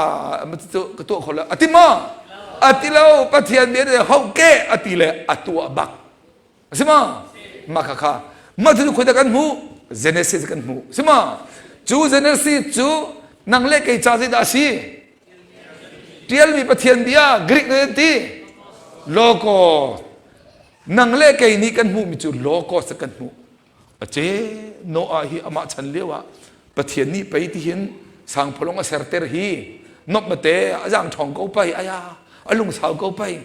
[SPEAKER 1] ka tuah kho lo a ti ma a ti lo Pathian bia nih ho ke a ti le a tuah bak a si ma mah kha kha mah cu khoi dah kan hmuh Genesis kan hmuh si ma cu Genesis cu nang le kei ca zeidah a si tialmi Pathian bia Greek nih an ti logos nang le kei nih kan hmuhmi cu logos kan hmuh A ce Noah hi amah chan lio ah Pathian nih pei tihin sangphalawng a serter hi nop mate a zaang ṭhawng ko pei aya a lungsau ko pei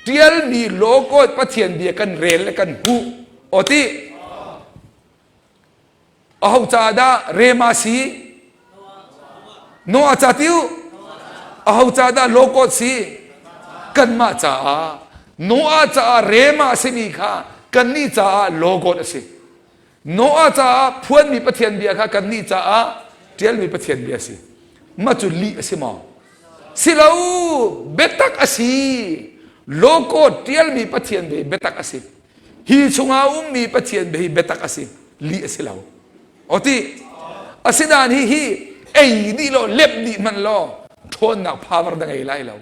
[SPEAKER 1] ṭialmi lawkawt Pathian bia kan rel le kan hmuh aw ti aho ca dah rema si Noah ca tiu aho ca dah lawkawt si kanmah caah Noah caah rema a simi kha kannih caah logos a si. Noah caah phuanmi Pathian bia kha kannih caah ṭialmi Pathian bia a si. Mah cu lih a si maw? Si lo, biatak a si. Logos ṭialmi Pathian bia hi biatak a si. Hi chungah ummi Pathian bia hi biatak a si. Lih a si lo. O ti. Asinain hi hi ei dih law lep dih hmanh law ṭhawnnak power na ngei lai lo.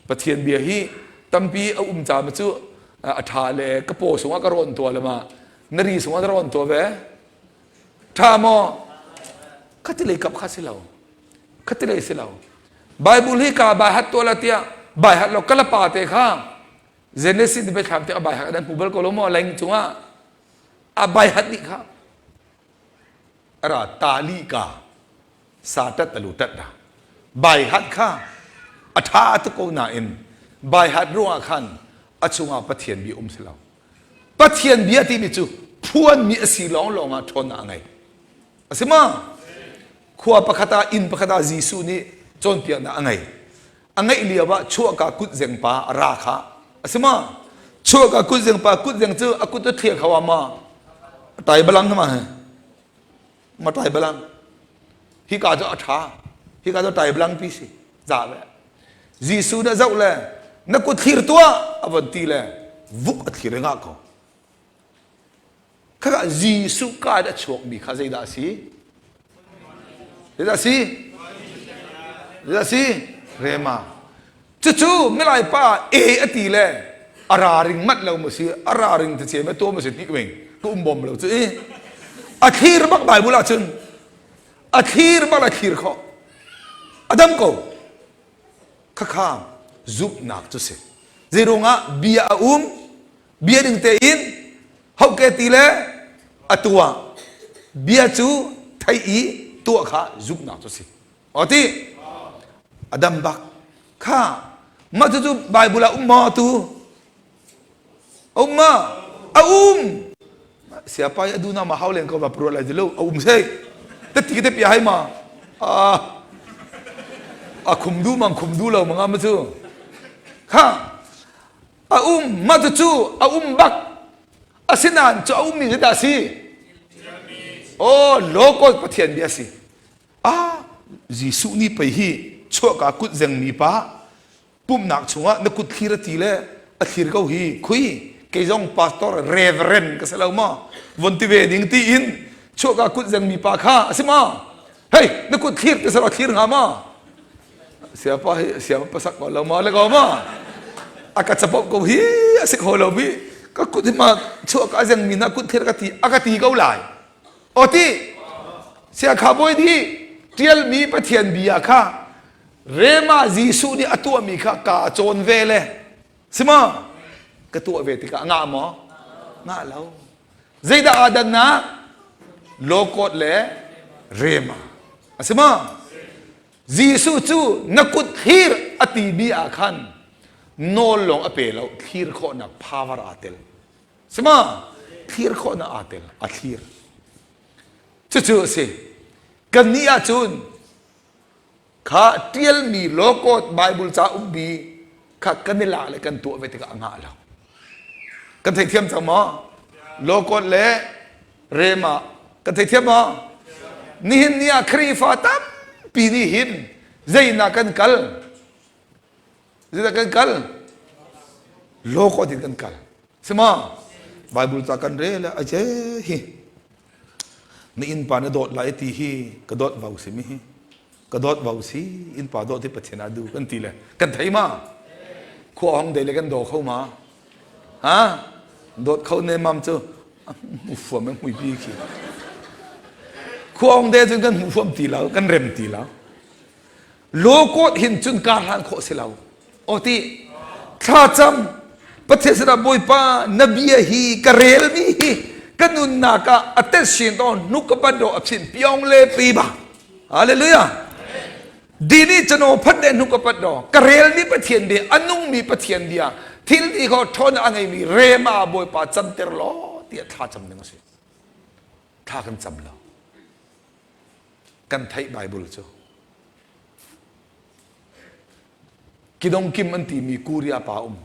[SPEAKER 1] Pathian bia hi tampi a um caah cu a ṭha le ka paw sungah ka rawn tuah le ma na ri sungah na rawn tuah ve ṭha maw khati lei kap kha si lo khati lei si lo Bible hi ka bai hat tuah la tiah bai hat lo kala pa te kha Genesis biathlam te a bai hat an hmu bal ko lo maw leng cungah a bai hat dih kha ara tali ka sa tat alu tat dah baihat kha a ṭha tuk ko nain baihat ruangah khan a chungah Pathian bia um si lo Pathian bia timi cu phuanmi a si lawnglawng ah ṭhawnnak a ngei a si ma khua pakhat ah inn pakhat ah Jesuh nih cawnpiaknak a ngei a ngeih lio ah chuahka kutzeng pa a ra kha a si ma chuahka kutzeng pa kutzeng cu a kut a thliah kho ah ma tai balang ma he ma tai balang hika cu a ṭha hika cu tai balang pi si za ve Jesuh na zoh le na kut thlir tuah a von ti le vuk a thlir ngah ko khaka Jesuh ka in a chuakmi kha zeidah a si zeidah a si zeidah a si rema Cucu milai pa e a ti le a ra ring mat lo mu si a ra ring te ce me to mu si ti wing ka um bom lo cu i a thlir bak Bible ah cun a thlir bak a thlir kho a dam ko khakha zumhnak cu si zeiruangah bia a um bia ding tein hoke ti le a tuah bia cu thei i tuah kha zumhnak cu si O ti a dam bak kha mah cucu Bible ah um maw tu um ma a um siapa i adu na ma hau len ko ba pruat lai lo a um sei te ti te pi hai ma a a khum du mang khum du lo manga ma cu kha a um ma cu a um bak asinain cu a um mi dah si oh local pathian bia si Ah, Jesuh nih pei hi chuahka kut zengmi pa pumhnak chungah na kut thlir a ti le a thlir ko hi khui kei zong pastor reverend ka si lo maw von ti ve ding tiin chuahka kut zengmi pa kha a si maw hei na kut thlir ti selaw thlir hnga maw siapa hi siam pasak ko lo maw le ko maw? A ka capo ko hi a si kho lo mi ka kut hi ma chuah ka zeng mi na kut thir ka ti a ka ti ko lai. O ti sia kha bawi nih tialmi Pathian bia kha rema Jesuh nih a tuahmi kha ka cawn ve le sima ka tuah ve tikah ngah maw ngah lo zeidah aa dannak lawkawt le rema a si ma Jesuh cu na kut thlir a timi ah khan nawl lawng a pe lo thlir khawhnak power aa tel sima thlir khawhnak aa tel a thlir cucu a si kannih ahcun kha ṭialmi lawkawt Bible ca ummi kha kan i lak le kan tuah ve tikah a ngah lo. Kan theithiam cang maw? Lawkawt le rema kan theithiam maw? Nihin ni ah Khrihfa tampi nih hin zeinak kan kal? Zeidah kan kal? Lawkawt in kan kal. Si maw? Bible ca kan rel a je hi na innpa na dawt lai ti hi ka dawt vau si mi hi ka dawt vau si innpa dawt hi Pathian a du kan ti le kan thei ma khua hong dei le kan daw kho ma ha dawt kho ne mam cu hmu fuam hmui pi khi khua hong de cun kan hmu fuam ti lo kan rem ti lo Lawkawt hin cun kar hlan khawh si lo. Aw ti thlacam Pathian sinah Bawipa na bia hi ka relmi hi ka nunnak ah a tet sin to nuk ka bat do a phin piong le pi ba. Hallelujah. Dini chano phat de nuk ka pat do ka relmi Pathian bia a nungmi Pathian bia thil ti kho ṭhawn a ngeimi rema Bawipa camter law tiah thla cam ding a si. Thla kan cam lo. Kan theih Bible cu. Kidong Kim an timi Korea pa um.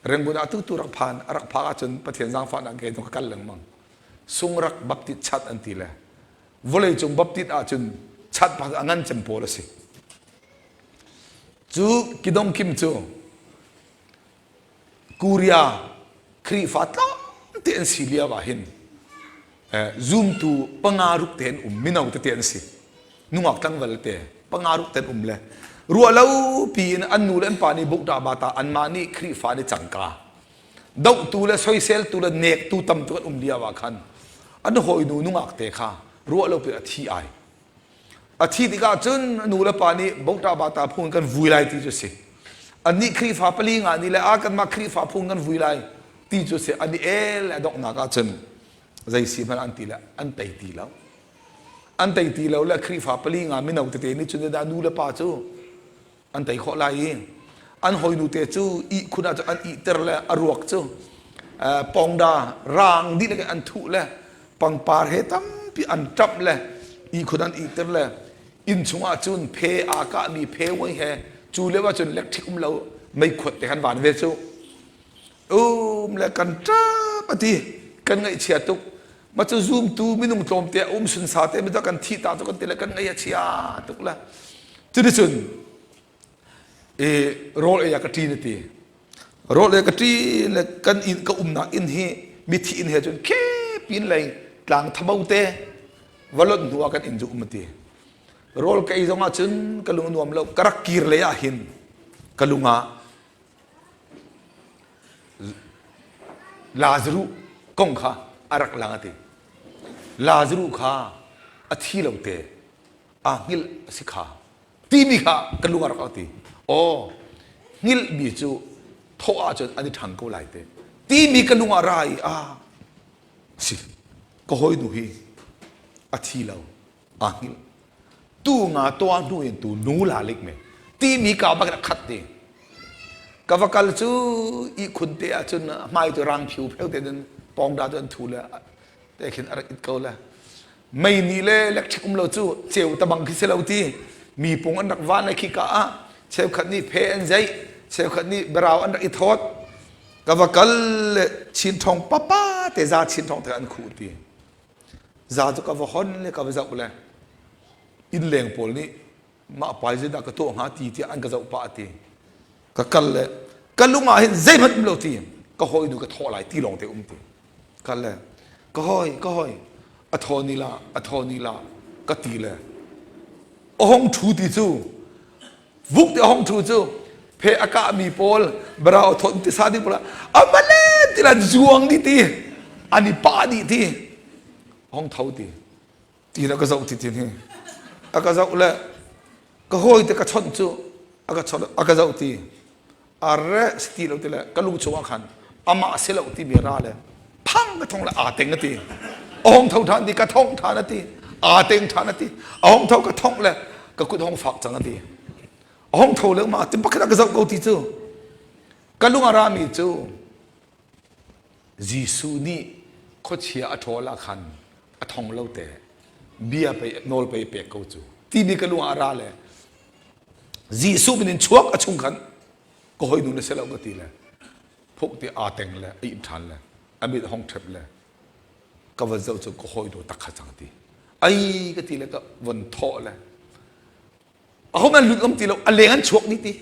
[SPEAKER 1] Rangoon ah tu tu rak phan a rak phak ahcun Pathian zaangfahnak ke ka kal lengmang. Sungrak Baptist chat an ti le vawlei cung Baptist ahcun chat pak a ngan cem pawl a si. Cu Kidong Kim cu Korea Khrihfa tlawmte an si lio ah hin zumtu panga ruk te an um mino tete an si nungak tlangval te panga ruk te an um le ruah lo piin an nu le an pa nih bukta bata anmah nih Khrihfa nih cangka dohtu le soiseltu le nektu tam tu an um lio ah khan an hawinu nungak te kha ruah lo piin a thi ai A thi tikah cun a nu le pa nih bota bata phung kan vui lai ti cu si. Annih Khrihfa pali nga nih le a kanmah Khrihfa phung kan vui lai ti cu si. An i el a donghnak ah cun zei si hmanh an ti le an tei ti lo. An tei ti lo le Khrihfa pali nga mino tete nih cun dah nu le pa cu an tei khawh lai i an hawinu te cu ihkhun ah cun an ihter le a ruak cu pongda rang dihlak in an thuh le pangpar he tampi an ṭamh le ihkhun an ihter le inn chungah cun phe aa kahmi phe wai he cu lio ah cun electric um lo meikhuat te kan van ve cu um le kan ṭap a ti kan ngaihchia tuk ma cu zumtu minung tlawmte a um sunsa te mi kan thih ta cu kan ti le kan ngaih a chia tuk le cuticun i rawl ei ah ka ṭin a ti rawl ei ka ṭin le kan inn ka umnak inn hi mithi inn he cun khepin lei tlang thamo te valot hnu ah kan inn cu um a ti rawl ka ei zong ah cun ka lung nuam lo ka rak kir lei ah hin ka lung ah Lazaruh kong kha a rak lang a ti. Lazaruh kha a thi lo te aa hngilh a si kha timi kha ka lung a rak ti. Aw hngilhmi cu thawh ahcun an i ṭhang ko lai te timi ka lung ah ra i a si ka hawinu hi a thi lo aa hngilh tu nga tua hnu in tu nu la lik me timi ka bak in a khat ti ka va kal cu ihkhun te ah cun hmai cu rang phiu pheu te in pawngda cu an thu le te khin a rak it ko le mei ni le electric um lo cu ceu tabang khi si lo ti mi pung an rak van le khi ka ah cheukhat nih phe an zeih cheukhat nih berau an rak i thawt ka va kal le chin thong papa te za chin thong te an khuh ti Za cu ka va hon le ka va zoh le innleng pawl nih mah pai zeidah ka tuah hnga ti tiah an ka zoh pah ti. Ka kal le ka lung ah hin zeihmanh um lo ti ka hawinu ka thawh lai ti lawng te um ti. Kal le ka hawi ka hawi a thaw ni la a thaw ni la ka ti le a hong ṭhu ti cu vuk te a hong ṭhu cu. Phe a kahmi pawl barau thon ti sa ding pawl amale tilan zuang di ti an i pah dih ti hong tho ti ti na ka zoh ti tin hi a ka zoh le ka hawi te ka chawnh cu a ka chawnh a ka zoh ti arre si ti lo ti le ka lung chungah khan amah si lo ti mi ra le phang ka thong le aa teng a ti a hong tho ṭhan ti ka thong ṭhan a ti aa teng ṭhan a ti a hong tho ka thong le ka kut hong fak cang a ti a hong tho le ma ti pakhat a ka zoh ko ti cu ka lung a rami cu Jesuh nih khuachia a ṭhawl ah khan a thong lo te bia pei nawl pei pek ko cu timi ka lung ah a ra le Jesuh min in chuak a chung khan ka hoi nu na si lo ka ti le phuk ti aa teng le a ih ṭhan le a mit hong ṭhep le ka van zoh cu ka hawi nu tak kha cang ti ai ka ti le ka von thawh le aho man lut ngam ti lo a leng an chuak ni ti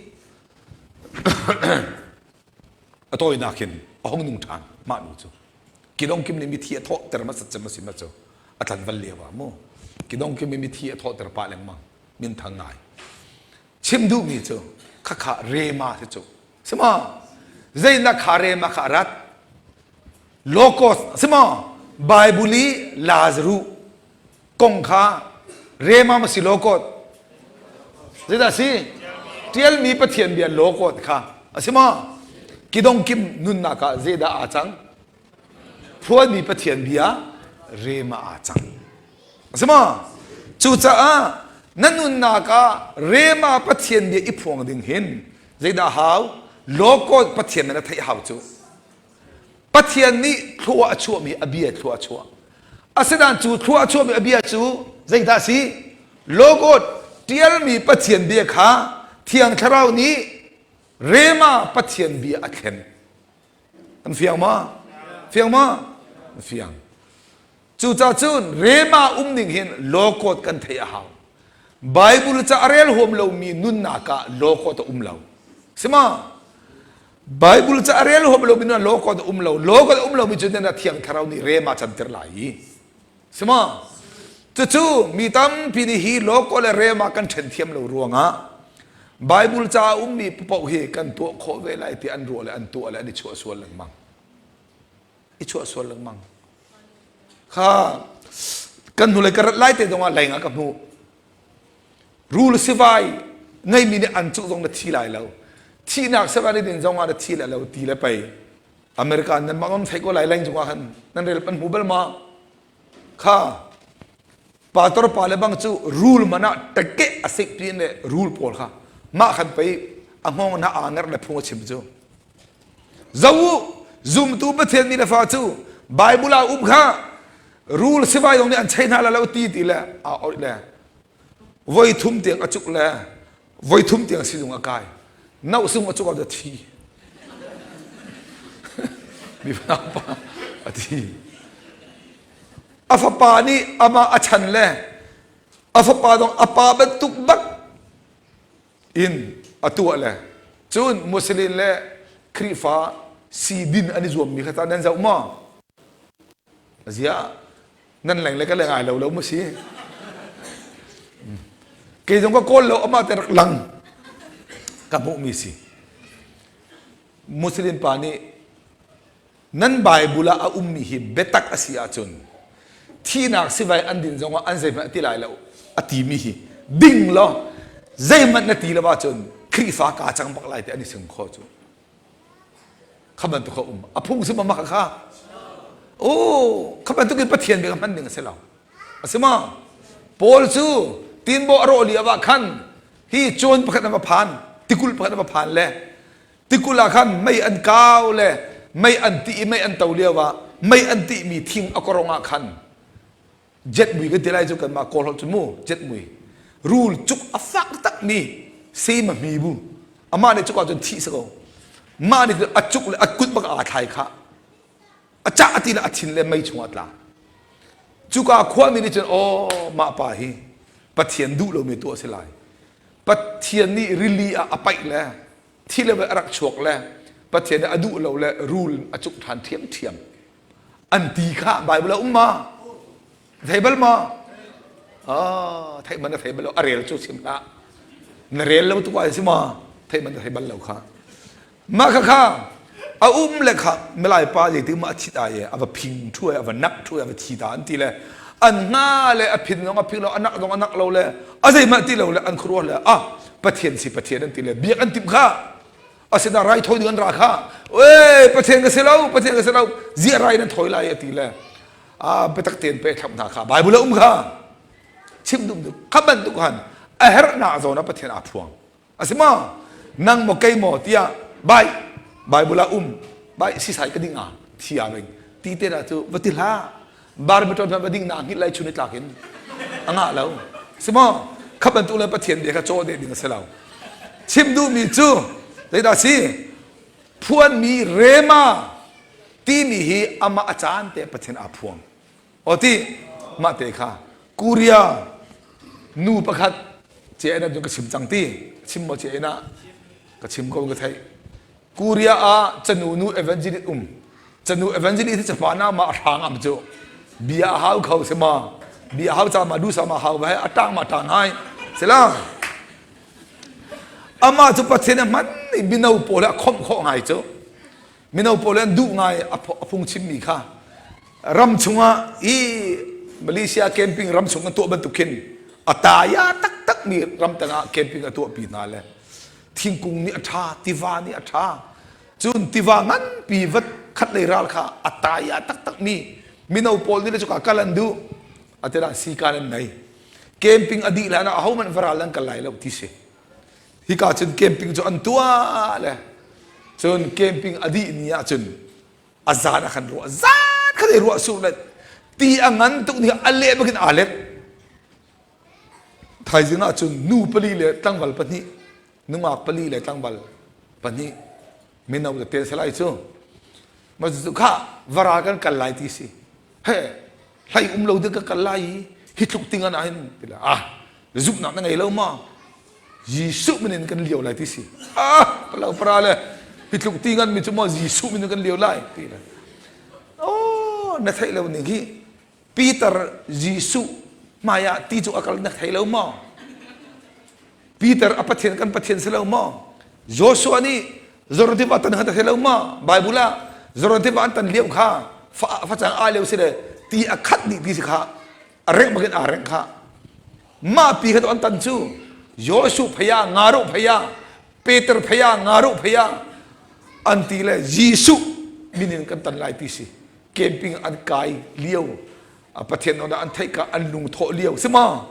[SPEAKER 1] a tawinak hin a hong nung ṭhan mah nu cu kidong kim nih mithi a thawhter hmasat cem a si ma cu a tlanval lio ah mu kidong kim nih mithi a thawhter pah lengmang minthang ngai chim duhmi cu khakha rema si cu sima zeinak kha rema kha a rat logos sima Bible i Lazarus kong kha rema ma si logos zeidah si tialmi Pathian bia logos kha a si ma kidong kim nunnak ah zeidah aa cang phuanmi Pathian bia rema aa cang a si ma cucaah na nunnak ah rema Pathian bia i phuang ding hin zeidah hau logos Pathian na theih hau cu Pathian nih thlua a chuahmi a bia thlua a chuah. Asinain cu thlua a chuahmi a bia cu zeidah a si? Logos tialmi Pathian bia kha Thiang Thlarau nih Rema Pathian bia a thlen. An fiang ma? Fiang ma? Fiang. Cucaah cun Rema um ning hin logos kan theih a hau. Bible ca a rel huam lomi nunnak ah logos a um lo. Sima? Bible ca a rel huam lomi nunnak logos a um lo. Logos a um lomi cu nan thiang thlarau nih Rema canter lai i. Sima? Cucu mi tampi nih hi logos le Rema kan ṭhen thiam lo ruangah Bible ca a ummi paoh hi kan tuah khawh ve lai ti an ruah le an tuah le an i chuah sual lengmang. I chuah sual lengmang. Kha kan hnulei ka rat lai te zongah leng ah ka hmuh. Rul sivai ngeimi nih an cuk zong na thi lai lo. Thihnak sivai nih din zongah na thi lai lo ti le pei. America nan mah ngam thei ko lai leng cungah khan nan rel pan hmu bal ma? Kha pastor pa le bang cu rul man ah teke a sik pi le rul pawl kha mah khan pei a hngawng na aa ngerh le phung a chim cu. Zo u, zumtu Pathian mi le fa cu Bible ah um kha rul sivai zong nih an chei hna la lo ti ti le aa oih le voi thum tiang a cuk le voi thum tiang sizung a kai noh sung a cuk ah thi mi pa a thi a fapa nih amah a chan le a fapa dong a pa bantuk bak in a tuah le cun Muslim le Khrihfa si din an i zuammi kha ta nan zoh maw? Ziah nan leng le ka leng ai lo lo mu si. Kei zong ka kawl lo amah te rak lang ka hmuhmi si. Muslim pa nih Nan Bible ah a ummi hi biatak a si ahcun thihnak sivai an din zongah an zeihmanh a ti lai lo a timi hi ding law zeihmanh na ti lo ahcun Khrihfa kaa cang bak lai ti an i sing kho cu. Kha bantuk kha um. A phung si ma kha kha? Oh, kha bantuk in Pathian bia hman ding a si lo. A si ma? Paul cu tinbaw a rawh lio ah khan hi cawn pakhat a va phan, tikulh pakhat a va phan le Tikulh ah khan mei an kau le mei an tih i mei an to lio ah mei an tihmi thing a korong ah khan jet mui kan ti lai cu kanmah kawl holh cu mu jet mui rul cuk a fak takmi sem a hmi bu amah nih cuk ah cun thih si ko mah nih a cuk le a kut bak aa thlai kha a cah a ti le a thin le mei chungah a tla cuka khuami nih cun aw mah pa hi Pathian duh lomi tuah si lai Pathian nih rili ah a paih le thi le a rak chuak le Pathian nih a duh lo le rul a cuk ṭhan ṭhiamṭhiam an ti kha Bible a um ma thei bal ma ah theih man na thei bal lo a rel cu chim hlah na rel lo tu si ma. Thei man thei bal lo kha. Mah kha kha a um le kha milai pa zei ti ma a thit ai a va phing thu ai a va nak thu ai a va thi ta an ti le an nga le a phin zong a phing lo a nak zong a nak lo le a zeihmah ti lo le an khuaruah le ah pathian si pathian an ti le biak an timh kha asina rai thawi ding an ra kha oi pathian ka si lo pathian ka si lo ziah rai nan thawi lai a ti le a biatak tein pe thlap hna kha bible a um kha chim dum dum kha bantuk han a herhnak zawn ah pathian aa phuang a si ma nang maw kei maw tiah bai bible ah um bai sisai ka ding a thi a ring ti te dah cu va ti hlah barbiton va ding na hngilh lai chun i tlak in a ngah lo si maw kha bantuk le pathian bia kha caw deh ding a si lo chim duhmi cu zeidah si phuanmi rema timi hi amah a caan te pathian aa phuang o ti mah te kha Korea nu pakhat ce na ka chim cang ti chim maw ce na ka chim ko ka theih Korea ah canu nu evangelist um canu evangelist hi Japan ah ma a hrang am cu bia a hau kho si ma bia hau ca ma du sa ma hau va a tang ma tang hai sila amah cu Pathian a hman i mino pawl a khomh khawh ngai cu mino pawl an duh ngai a phung chimmi kha ram chungah i Malaysia camping ram chung an tuah bantuk khin a taya taktak mi ram tangah camping a tuah pi hna le thingkung nih a ṭha tiva nih a ṭha cun tiva nganpi vat khat lei ral kha a taya taktak mi mino pawl nih le cuka kal an duh atela sikan an nei camping a dih hlan ah ahohmanh varal an kal lai lo ti si hika cun camping cu an tuah le cun camping a dih ni ah cun a zan a kan ruah zan kha dei ruah sur le ti a ngan tuk ni a leh bakin aa let Thaizing ah cun nu pali le tlangval pahnih, nungak pali le tlangval pahnih mino tete an si lai cu. Mah cu kha vara kan kal lai ti si. He, hlei um lo ding ka kal lai i hi tluk ting ah hin ti le ah zumhnak na ngei lo ma? Jesuh min in kan lio lai ti si. Ah, palo para le hi tluk ti ngan mi cu maw Jesuh min in kan lio lai ti le. Oh, na theih lo ning hi Peter Jesuh hmaiah ti cu a kal na thei lo maw? Peter a Pathian kan Pathian si lo maw? Joshua nih Jordan tiva tan kha ta thei lo maw? Bible ah Jordan tiva an tan lio kha facang a lio si le ti a khat dih ti si kha a rengh bakin aa rengh kha mah pi kha an tan cu Joshua phaya ngaruh phaya Peter phaya ngaruh phaya an ti le Jesuh min in kan tan lai ti si camping an kai lio a pathian nawl an theih ka an lung thawh lio si ma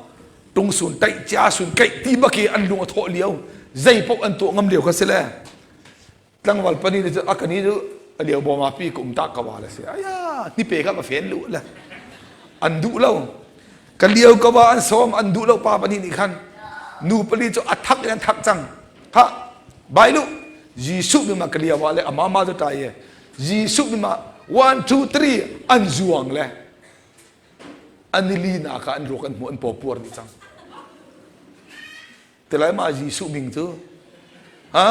[SPEAKER 1] tungsun taih cia sun kaih ti baki an lung a thawh lio zei paoh an tuah ngam lio kha si le tlangval pani cu a kani cu a lio bawma pi ka um ta ka wa le si aya ni pe ka ka fen lu le an duh lo ka lio ka wa an sawm an duh lo pa pani nih khan nu pali cu a thak in an thak cang ha bai lu Jesuh mi ma ka lio wa le amama cu tai ye Jesuh nih mah one two three an zuang le an i linak ah an ruak an hmuh an pawpuar dih cang. Tilai mah Jesuh ming cu ha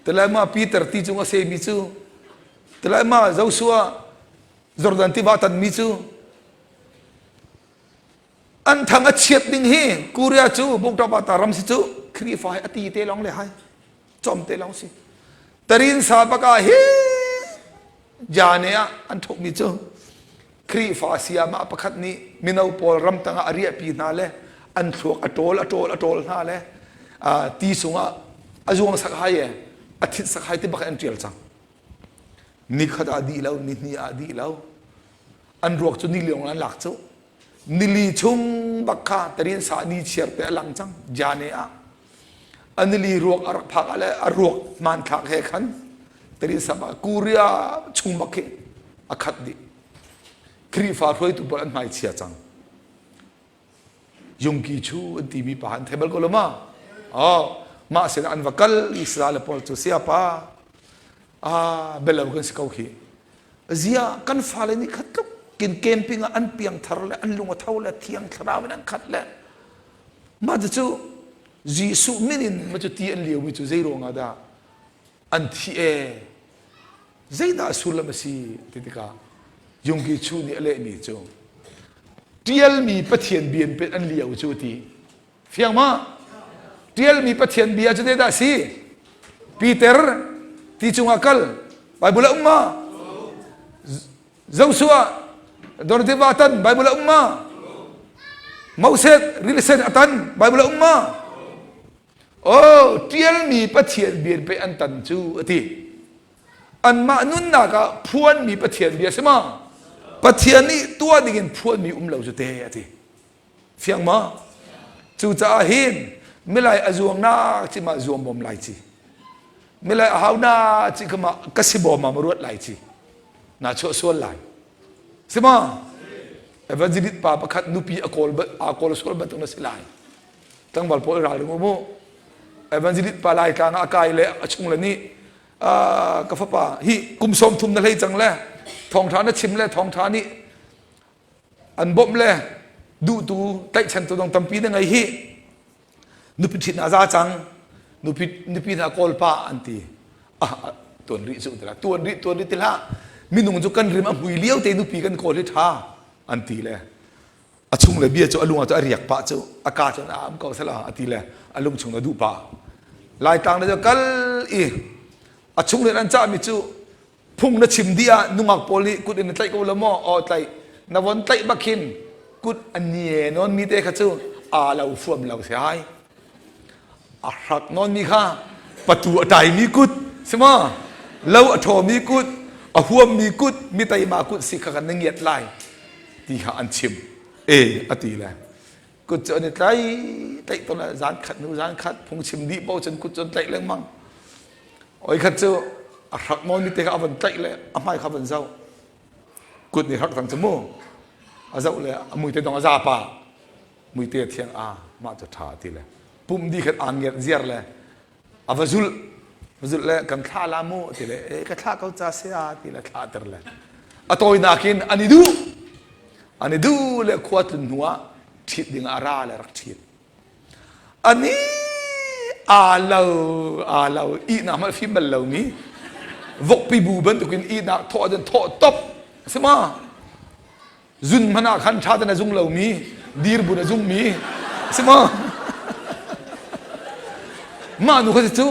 [SPEAKER 1] tilai mah Peter ti cung a semi cu tilai mah Joshua Jordan tiva tanmi cu an thang a chiat ding hi Korea cu Bukta ram si cu Khrihfa hi a ti te lawng le hai com te lawng si tarin sa baka hi jane ah an thukmi cu Khrihfa siama pakhat nih mino pawl ramtang ah a riahpi hna le an thluak a ṭawl a ṭawl a ṭawl hna le ti sungah a zuang sak hai e a thit sak hai ti bak an ṭial cang nikhat ah dih lo ni hnih ah dih lo an ruak cu ni liong an lak cu nili chung bak kha tarin sa ni chiar te a lang cang jane ah a nili ruak a rak phak ah le a ruak hmanthlak he khan tarin sa bak Korea chung bak khi a khat dih Khrihfa hruaitu pawl an hmai chia cang Yungki chu an timi pa an thei bal ko lo ma oh mah sin an va kal Israel pawl cu siapa ah belo kan si ko khi zia kan fale nih khat tluk kin camping ah an piang thar le an lung a tho le thiang thlarau in an khat le mah cu Jesuh min in ma cu ti an lio mi cu zei ruang ah dah an thi e zeidah sullam a si ti tikah Yungki Chu nih a lehmi cu ṭialmi Pathian bian pet an lio cu ti fiang ma? Ṭialmi Pathian bia cu zeidah a si? Peter ti cungah kal. Bible a um ma? Joshua Dorothy tan Bible a um ma? Moses rilisen a tan Bible a um ma? Oh, ṭialmi Pathian bia pei an tan cu a ti. Anmah nunnak ah phuanmi Pathian bia si ma? Pathian nih tuah dingin phuanmi um lo cu te a ti. Fiang ma? Cucaah hin milai a zuangnak ci ma zuam bom lai ci. Milai a hau na ci kha ma ka si bawm ma ruat lai ci. Na chuah sual lai. Si ma? Evangelist pa pakhat nupi a kawl a kawl sual bantuk na si lai. Tlangval pawl ralring u mu. Evangelist pa lai tlang ah a kai le a chung le nih ka fapa hi kum sawm thum na hlei cang le thawngtha na chim le thawngtha nih an bawmh le duhtu tlaihchantu dong tampi na ngei hi nupi ṭhit na za cang nupi nupi hna kawl pa an ti ah tuan rih cu tila tuan rih tuan rih ti hlah minung cu kan rim a hmui lio te nupi kan kawl hi ṭha an ti le a chung le bia cu a lung ah cu a riak pah cu a ka cun a am ko sala a ti le a lung chung a duh pah laitlang le cu kal i a chung le an cahmi cu phung na chim dih ah nungak pawl nih kut in na tlaih ko lo maw aw tlaih na von tlaih bak khin kut a nie nawn mi te kha cu aa lo fuam lo si hai a hrak nawn mi kha patu a tai mi kut si ma lo a ṭhaw mi kut a huam mi kut mi teima kut si kha kan na ngiat lai ti kha an chim e a ti le kut cu an i tlai tlaih tawn zan khat hnu zan khat phung chim dih paoh cun kut cu an tlaih lengmang oi khat cu a hrak nawn mi te kha a van tlaih le a hmai kha van zoh kut nih hrak cang cu mu a zoh le a mui te dong a za pa mui te thiang a mah cu ṭha ti le pum di khat aa ngiat ziar le a va zulh va zulh le kan thla la mu ti le e ka thla ko ca sia ti le thla ter le a tawinak in an i duh an i duh le khua tlun hnu ah ṭhit ding ah ra le rak ṭhit ani aa lo aa lo ihnak hmanh fim bal lomi vokpi bu bantukin ihnak thawh ahcun thawh top si ma Zun hmanh ah khan ṭha ten a zung lomi, dirbun a zungmi si maw? Mah nu kha cu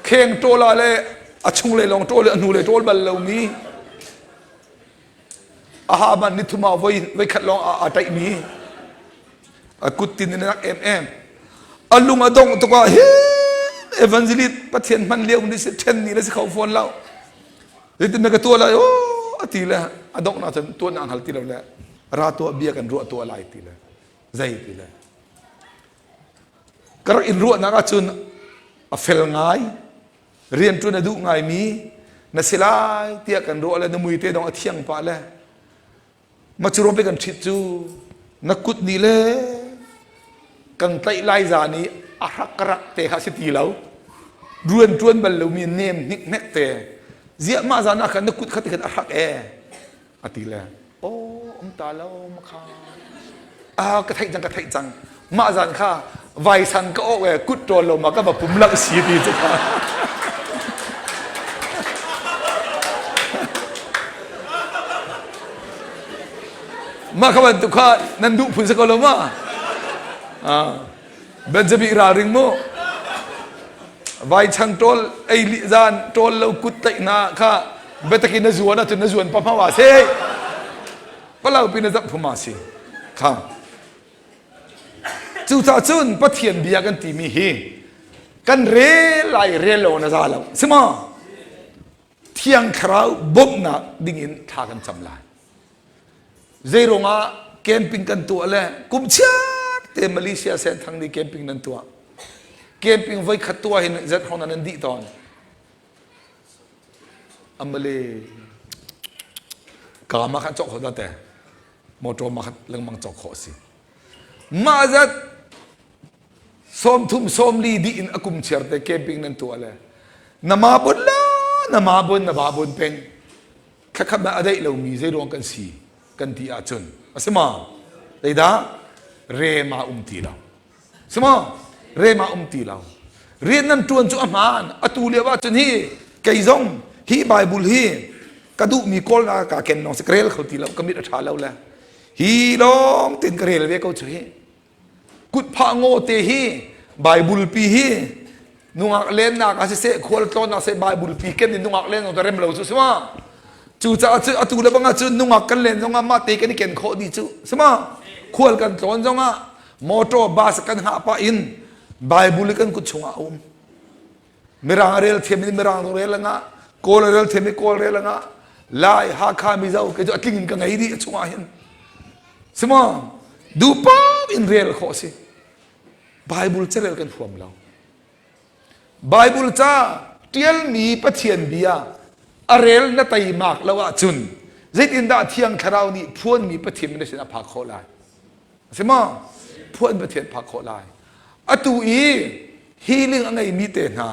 [SPEAKER 1] kheng ṭawl ah le a chunglei lawng ṭawl le a hnulei ṭawl bal lomi, a ha man ni thum ah voi voi khat lawng aa ṭaihmi, a kut tin in a rak em em. A lung a dongh tuk ah hi evangelist Pathian hman lio ni si ṭhen ni na si kho fawn lo. Zeitin na ka tuah lai aw a ti le a donghnak cun tuah na hngal ti lo le ra tuah bia kan ruah tuah lai ti le zei ti le ka rak in ruahnak ahcun a fel ngai rianṭuan a duh ngaimi na si lai tiah kan ruah le na mui te dong a thiang pah le Macurom pe kan ṭhit cu na kut nih le kan tlaih lai zan i a hrak rak te kha si ti lo ruan ṭuan bal lomi nem hnik te ziah mah zan ah khan na kut kha ti khan a hrak e a ti le aw um ta lo makha a ka theih cang ka theih cang mah zan kha vaisan ka awk e kut ṭawl lo ma ka va pum lak si ti cu kha mah kha bantuk kha nan duh phun si ko lo ma Benjamin ralring mu vai chang ṭawl ei li zan ṭawl lo kut tlaih na kha biatak in na zuan ahcun na zuan pahma wa se palau pi na zap phuma si kha Cucaah cun Pathian bia kan timi hi kan rel lai rel lo na za lo. Si maw? Thiang Thlarau bawmhnak dingin thla kan cam lai. Zei ruangah camping kan tuah le kum chiat te Malaysia Senthang nih camping nan tuah. Camping voi khat tuah hin zet hrawng nan dih tawn. Amale ka ma khan cok ho da te. Motor ma khat lengmang cawk khawh a si. Mah zat 30 40 dih in a kum chiar te camping nan tuah le na ma bon la na ma bon na ba bon peng thlakhat na a daih lomi zei ruang kan si kan ti ahcun a si ma zeidah rem ah um ti lo si maw rem ah um ti lo rian nan ṭuan cu a hmaan atu lio ahcun hi kei zong hi Bible hi ka duhmi kawlnak ka ken lawng si ka rel kho ti lo ka mit a ṭha lo le hi lawng tin ka rel ve ko cu hi kutphah ngaw te hi Bible pi hi nungak lennak ah siseh khual tlawnnak seh Bible pi ken in nungak len zong rem lo cu si ma cucaah cu atu le bang ah cun nungak kan len zong ah mah te kan i ken khawh dih cu si ma khual kan tlawn zong ah motor bus kan hngah pah in Bible kan kut chungah a um Mirang a rel thiam in Mirang zong rel angah Kawl a rel thiam i Kawl rel angah Lai Hakha Mizo ke cu a tling in ka ngei dih a chungah hin si maw duhpau in rel khawh si Bible carel kan huam lo Bible ca ṭialmi Pathian bia a rel na teimak lo ahcun zeitindah Thiang Thlarau nih phuanmi Pathian na sin a phak khawh lai a si maw phuan Pathian phak khawh lai atu i healing a ngeimi te hna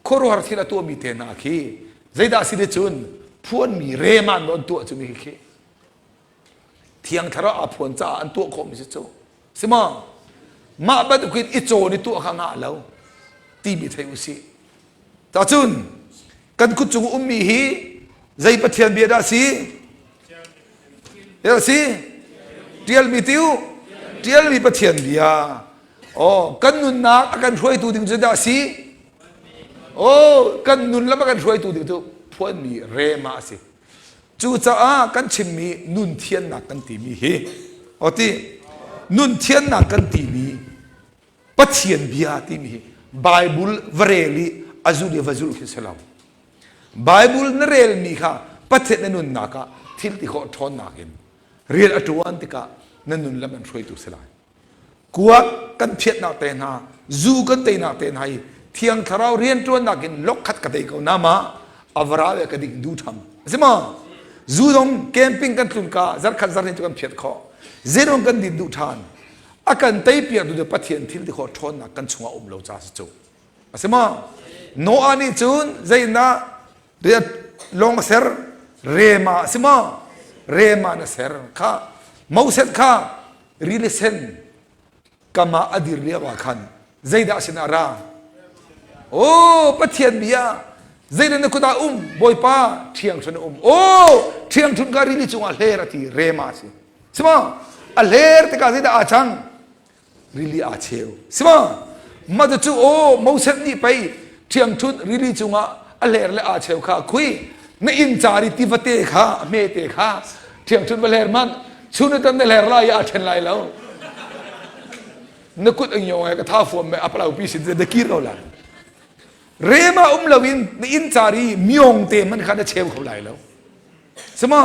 [SPEAKER 1] khuaruahhar thil a tuahmi te hna khi zeidah si de cun phuanmi reman an tuah cu mi khi Thiang Thlarau aa phuan caah an tuah khawhmi si cu. Si maw? Mah bantukin i cawn i tuah kha ngah lo timi thei u sih. Cacun kan kut cung ummi hi zei Pathian bia dah si? Dah si? Tialmi tiu? Tialmi Pathian bia. Oh, kan nunnak a kan hruaitu ding cu dah si? Oh, kan nun lam a kan hruaitu ding cu phuanmi rema a si. Cucaah kan chimmi nun thiannak kan timi hi oti nun thiannak kan timi Pathian bia timi hi Bible va rel i a zul i va zulh khi si lo. Bible na relmi kha Pathian na nunnak ah thil ti khawh ṭhawnnak in rian a ṭuan tikah na nun lam an hruaitu si lai. Kuak kan phiatnak te hna, zu kan teinak te hna hi Thiang Thlarau rianṭuannak in lokkhat ka tei ko na ma avara le ka ding du ṭham. A si maw? Zu dong camping kan tlun ka zarkhat zarhnih cu kan phiat khawh. Zerong kan din duh ṭhan. A kan tei piak tu Pathian thil ti khawh ṭhawnnak kan chungah um lo ca si cu. A si maw? Noah nih cun zeidah riat lawng a ser rema a si maw? Rema na ser kha Moses kha rili sen kam ah a dir lio ah khan zeidah sin ah ra oh pathian bia zeidah na kut ah um bawipa ṭhiangṭhun a um oh ṭhiangṭhun ka rili cungah hler a ti rema si sima a hler tikah zeidah aa cang rili aa cheu sima mah cu aw Moses nih pei ṭhiangṭhunh rili cungah a hler le aa cheu kha khui na inn car i tivate kha a hmete kha ṭhiangṭhunh va hler man chun tan na hler lai i aa ṭhen lai lo na kut ang yong ka tha fuam me apalo pi sin de kir ko lai rema um lo in na inn car i miong te man kha na cheu kho lai lo sima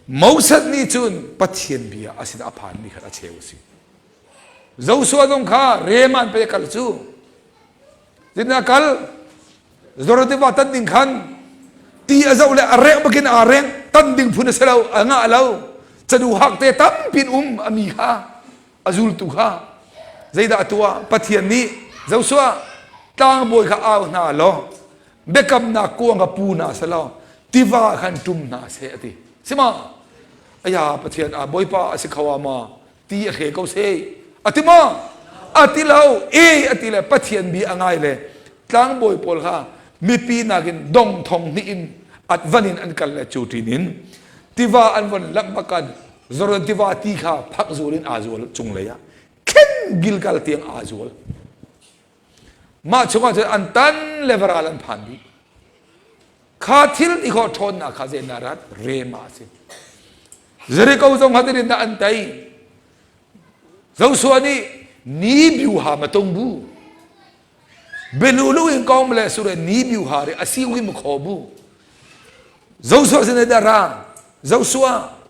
[SPEAKER 1] Moses nih cun Pathian bia a sin a phan mi kha a cheu a si Joshua zong kha Reman pe kal cu Zeitindah kal Jordan tiva tan ding khan ti a zoh le a reng bakin aa reng tan ding phun a si lo a ngah lo canu hak te tampin um a mi kha a zultu kha zeidah a tuah Pathian nih Joshua tlangbawi kha au hna law biakamnak kuang kha pu hna selaw tiva khan ṭum hna seh a ti sima aya Pathian a bawipa a si kho ma ti a hre ko seh a ti ma a ti lo e a ti le Pathian bi a ngai le tlangbawi pawl kha mipi nakin dong thong hnih in atvan in an kal le cu ṭin in tiva an von lamh bakan Jordan tiva ti kha phak zual in aa zual cunglei ah khen Gilgal tiang aa zual Mah chungah cun an tan le varal an phan dih. Kha thil ti khawh ṭhawnnak kha zeidah rat rema a si. Jericho zong kha dah an tei. Joshua nih ni biuha ma tung bu. Belulu in kong le sure ni biuha ri asi wi ma kho bu. Joshua sin dah ra. Joshua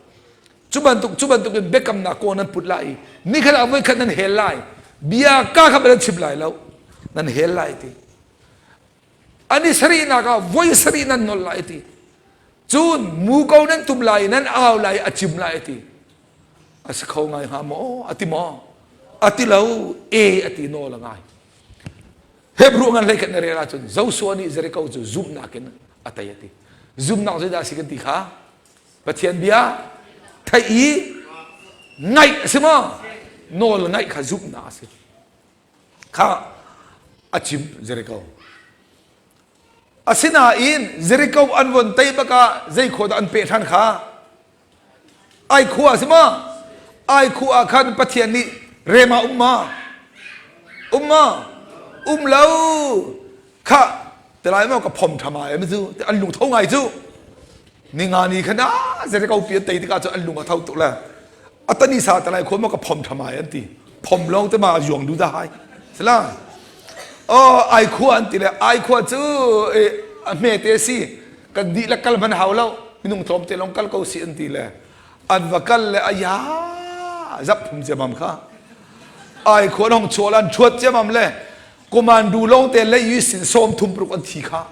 [SPEAKER 1] Cu bantuk cu bantuk in biakamnak kaw nan put lai i nikhat ah voikhat nan hel lai. Bia ka kha nan chim lai lo. Nan hel lai ti. Ani sarihnak ah voi sarih nan nol lai ti. Cun muko nan tum lai nan au lai a cim lai ti. A si kho ngai hnga maw? A ti maw? A ti lo. E a ti nawl a ngai. Hebrew ngan hlei khat na rel ahcun Joshua nih Jericho cu zumhnak in a tei a ti. Zumhnak zeidah a si kan ti kha? Pathian bia theih i ngaih a si maw? Nawl ngaih kha zumhnak a si. Kha a chim Jericho. Asinain Jericho an von tei bak ah zei khua dah an peh ṭhan kha? Ai khua a si maw? Ai khua ah khan Pathian nih rema um ma? Um ma? Um lo. Kha telai ma ka phom thama em cu an lung tho ngai cu. Ninga ni khan a Jericho pi an tei tikah cu an lung a tho tuk le atani sa telai khua ma ka phom thama an ti. Phom lawng te ma yuang du da hai. Sila. Oh ai khua an ti le ai khua cu a hme te si kan dih le kal man hau lo minung tlawm te long kal ko si an ti le an va kal le aya zap phum ciamam kha ai khua hong chual an chuat ciamam le kumandu long te le yu sin som thum pruk an thi kha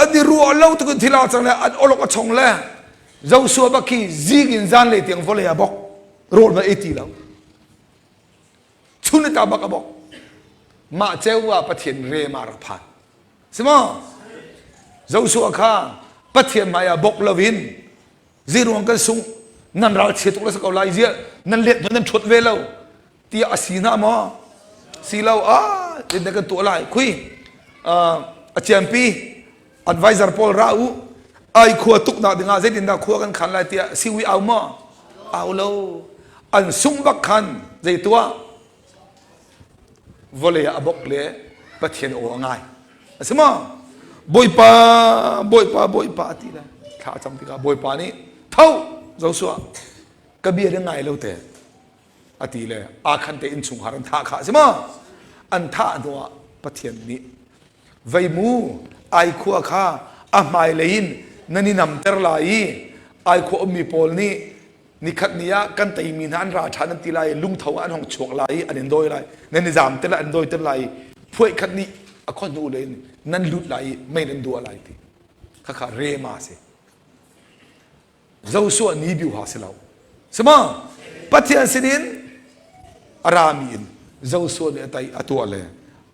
[SPEAKER 1] an i ruah lo tuk thila cang le an olok a chong le Joshua bakhi zing in zan le tiang vawlei a bok rawl ma ei ti lo chun ta bak a bok mah ceu ah Pathian rema rak phan Si maw? Joshua kha Pathian hmai ah bok loin zeiruang kan sung nan ral chia tuk le sa ko lai zia nan let nan ṭhuat ve lo tiah a si hna maw? Si lo ah zeidah kan tuah lai khui a ciampi advisor pawl ra u ai khua tuk nak dingah zeitindah khua kan khan lai tiah siwi au maw? Au lo an sung bak khan zei tuah vawlei ah a bok le Pathian aw a ngai. A si maw? Bawipa, Bawipa, Bawipa ti le thla a cam tikah Bawipa nih tho Joshua ka bia na ngai lo te a ti le Akhan te innchungkhar an thah kha a si maw? An thah hnuah Pathian nih veimu ai khua kha a hmailei in nan i namter lai i ai khua ummi pawl nih Nikhat ni ah kan teimi hna an ra ṭhan an ti lai i lungtho ah an hong chuak lai i an in dawi lai. Nan i zam te lai, an dawi te lai i phuaih khat nih a khua hnu lei in nan lut lai i mei nan duah lai ti. Khakha rema a si. Joshua ni biu ha si lo. Si ma? Pathian sinin a rami in Joshua nih a tei a tuah le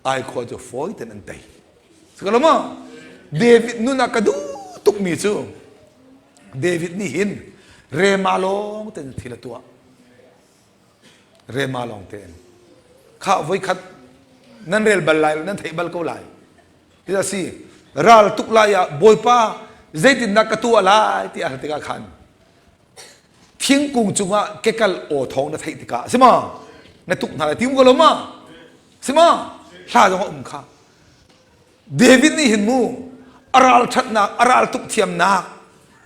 [SPEAKER 1] ai khua cu fawi ten an tei. Si ko lo ma? David nun ah ka duh tukmi cu David nih hin rema lawng tein thil a tuah. Rema lawng tein. Kha voikhat nan rel bal lai lo, nan theih bal ko lai. Hi a si. Ral tuk lai ah Bawipa zeitindah ka tuah lai ti a hal tikah khan thingkung cungah kekal aw thawng na theih tikah si ma na tuk hna lai ti um ko lo ma si ma hla zong a um kha David nih hin mu a ralṭhatnak a raltuk thiamnak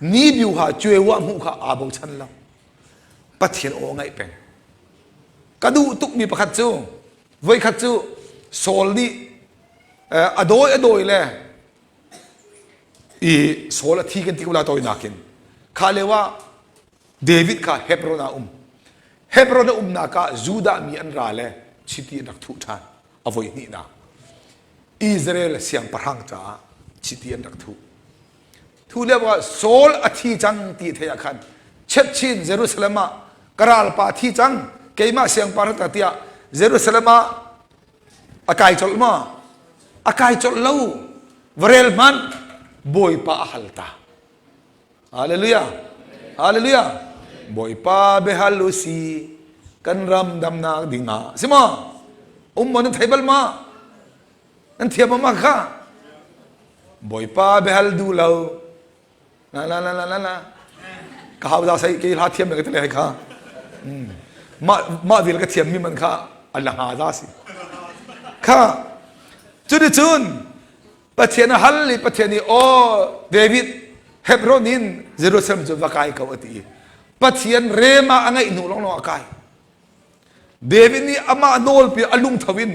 [SPEAKER 1] ni biuha cuewa hmuh kha aa bochan lo Pathian aw ngaih peng ka duh tukmi pakhat cu voikhat cu Saul nih a dawi a dawi le i Saul a thi kan ti ko la tawinak in kha lio ah David kha Hebron ah um Hebron a umnak ah Judah mi an ra le chiti an rak thuh ṭhan a voi hnihnak Israel siangpahrang caah chiti an rak thuh. Thu lio ah Saul a thi cang ti theih ah khan chetchin Jerusalem ah ka ralpa thi cang keimah siangpahrang ta tiah Jerusalem ah a kai colh ma a kai colh lo varel hmanh Bawipa a hal ta Hallelujah. Hallelujah. Bawipa biahal u si kan ram damnak dingah si maw? Um maw nan thei bal ma? Nan thiam ma kha? Bawipa biahal duh lo. La la la la la la. Ka hau da sai ke hla thiam ka te kha. Ma ma vil ka thiam mi man kha ala ha da si. Kha. Cuni cun Pathian a hal i Pathian nih aw David Hebron in Jerusalem cu va kai ko a ti i Pathian rema a ngeih hnu lawnglawng a kai. David nih amah nawlpi a lungtho in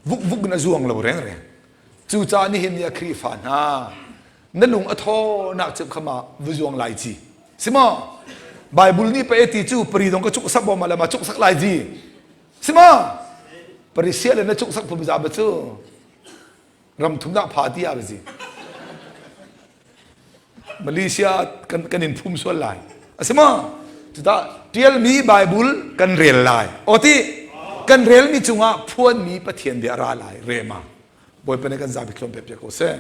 [SPEAKER 1] vukvuk in a zuang lo rengreng. Cucaah nihin ni a Khrihfa hna na lung a thawnak cu khama va zuang lai ci. Si maw? Bible nih pa ti cu pari dong ka cuk sak bom ma cuk sak lai ji. Si maw? Pari sia le na cuk sak phum za ba cu ram thumnak pha ti ah si Malaysia kan kan in phum sual lai a si maw cuta tialmi Bible kan rel lai o ti kan relmi cungah phuanmi Pathian bia ra lai rema Bawipa nih kan zapi thlawm pe piak ko seh.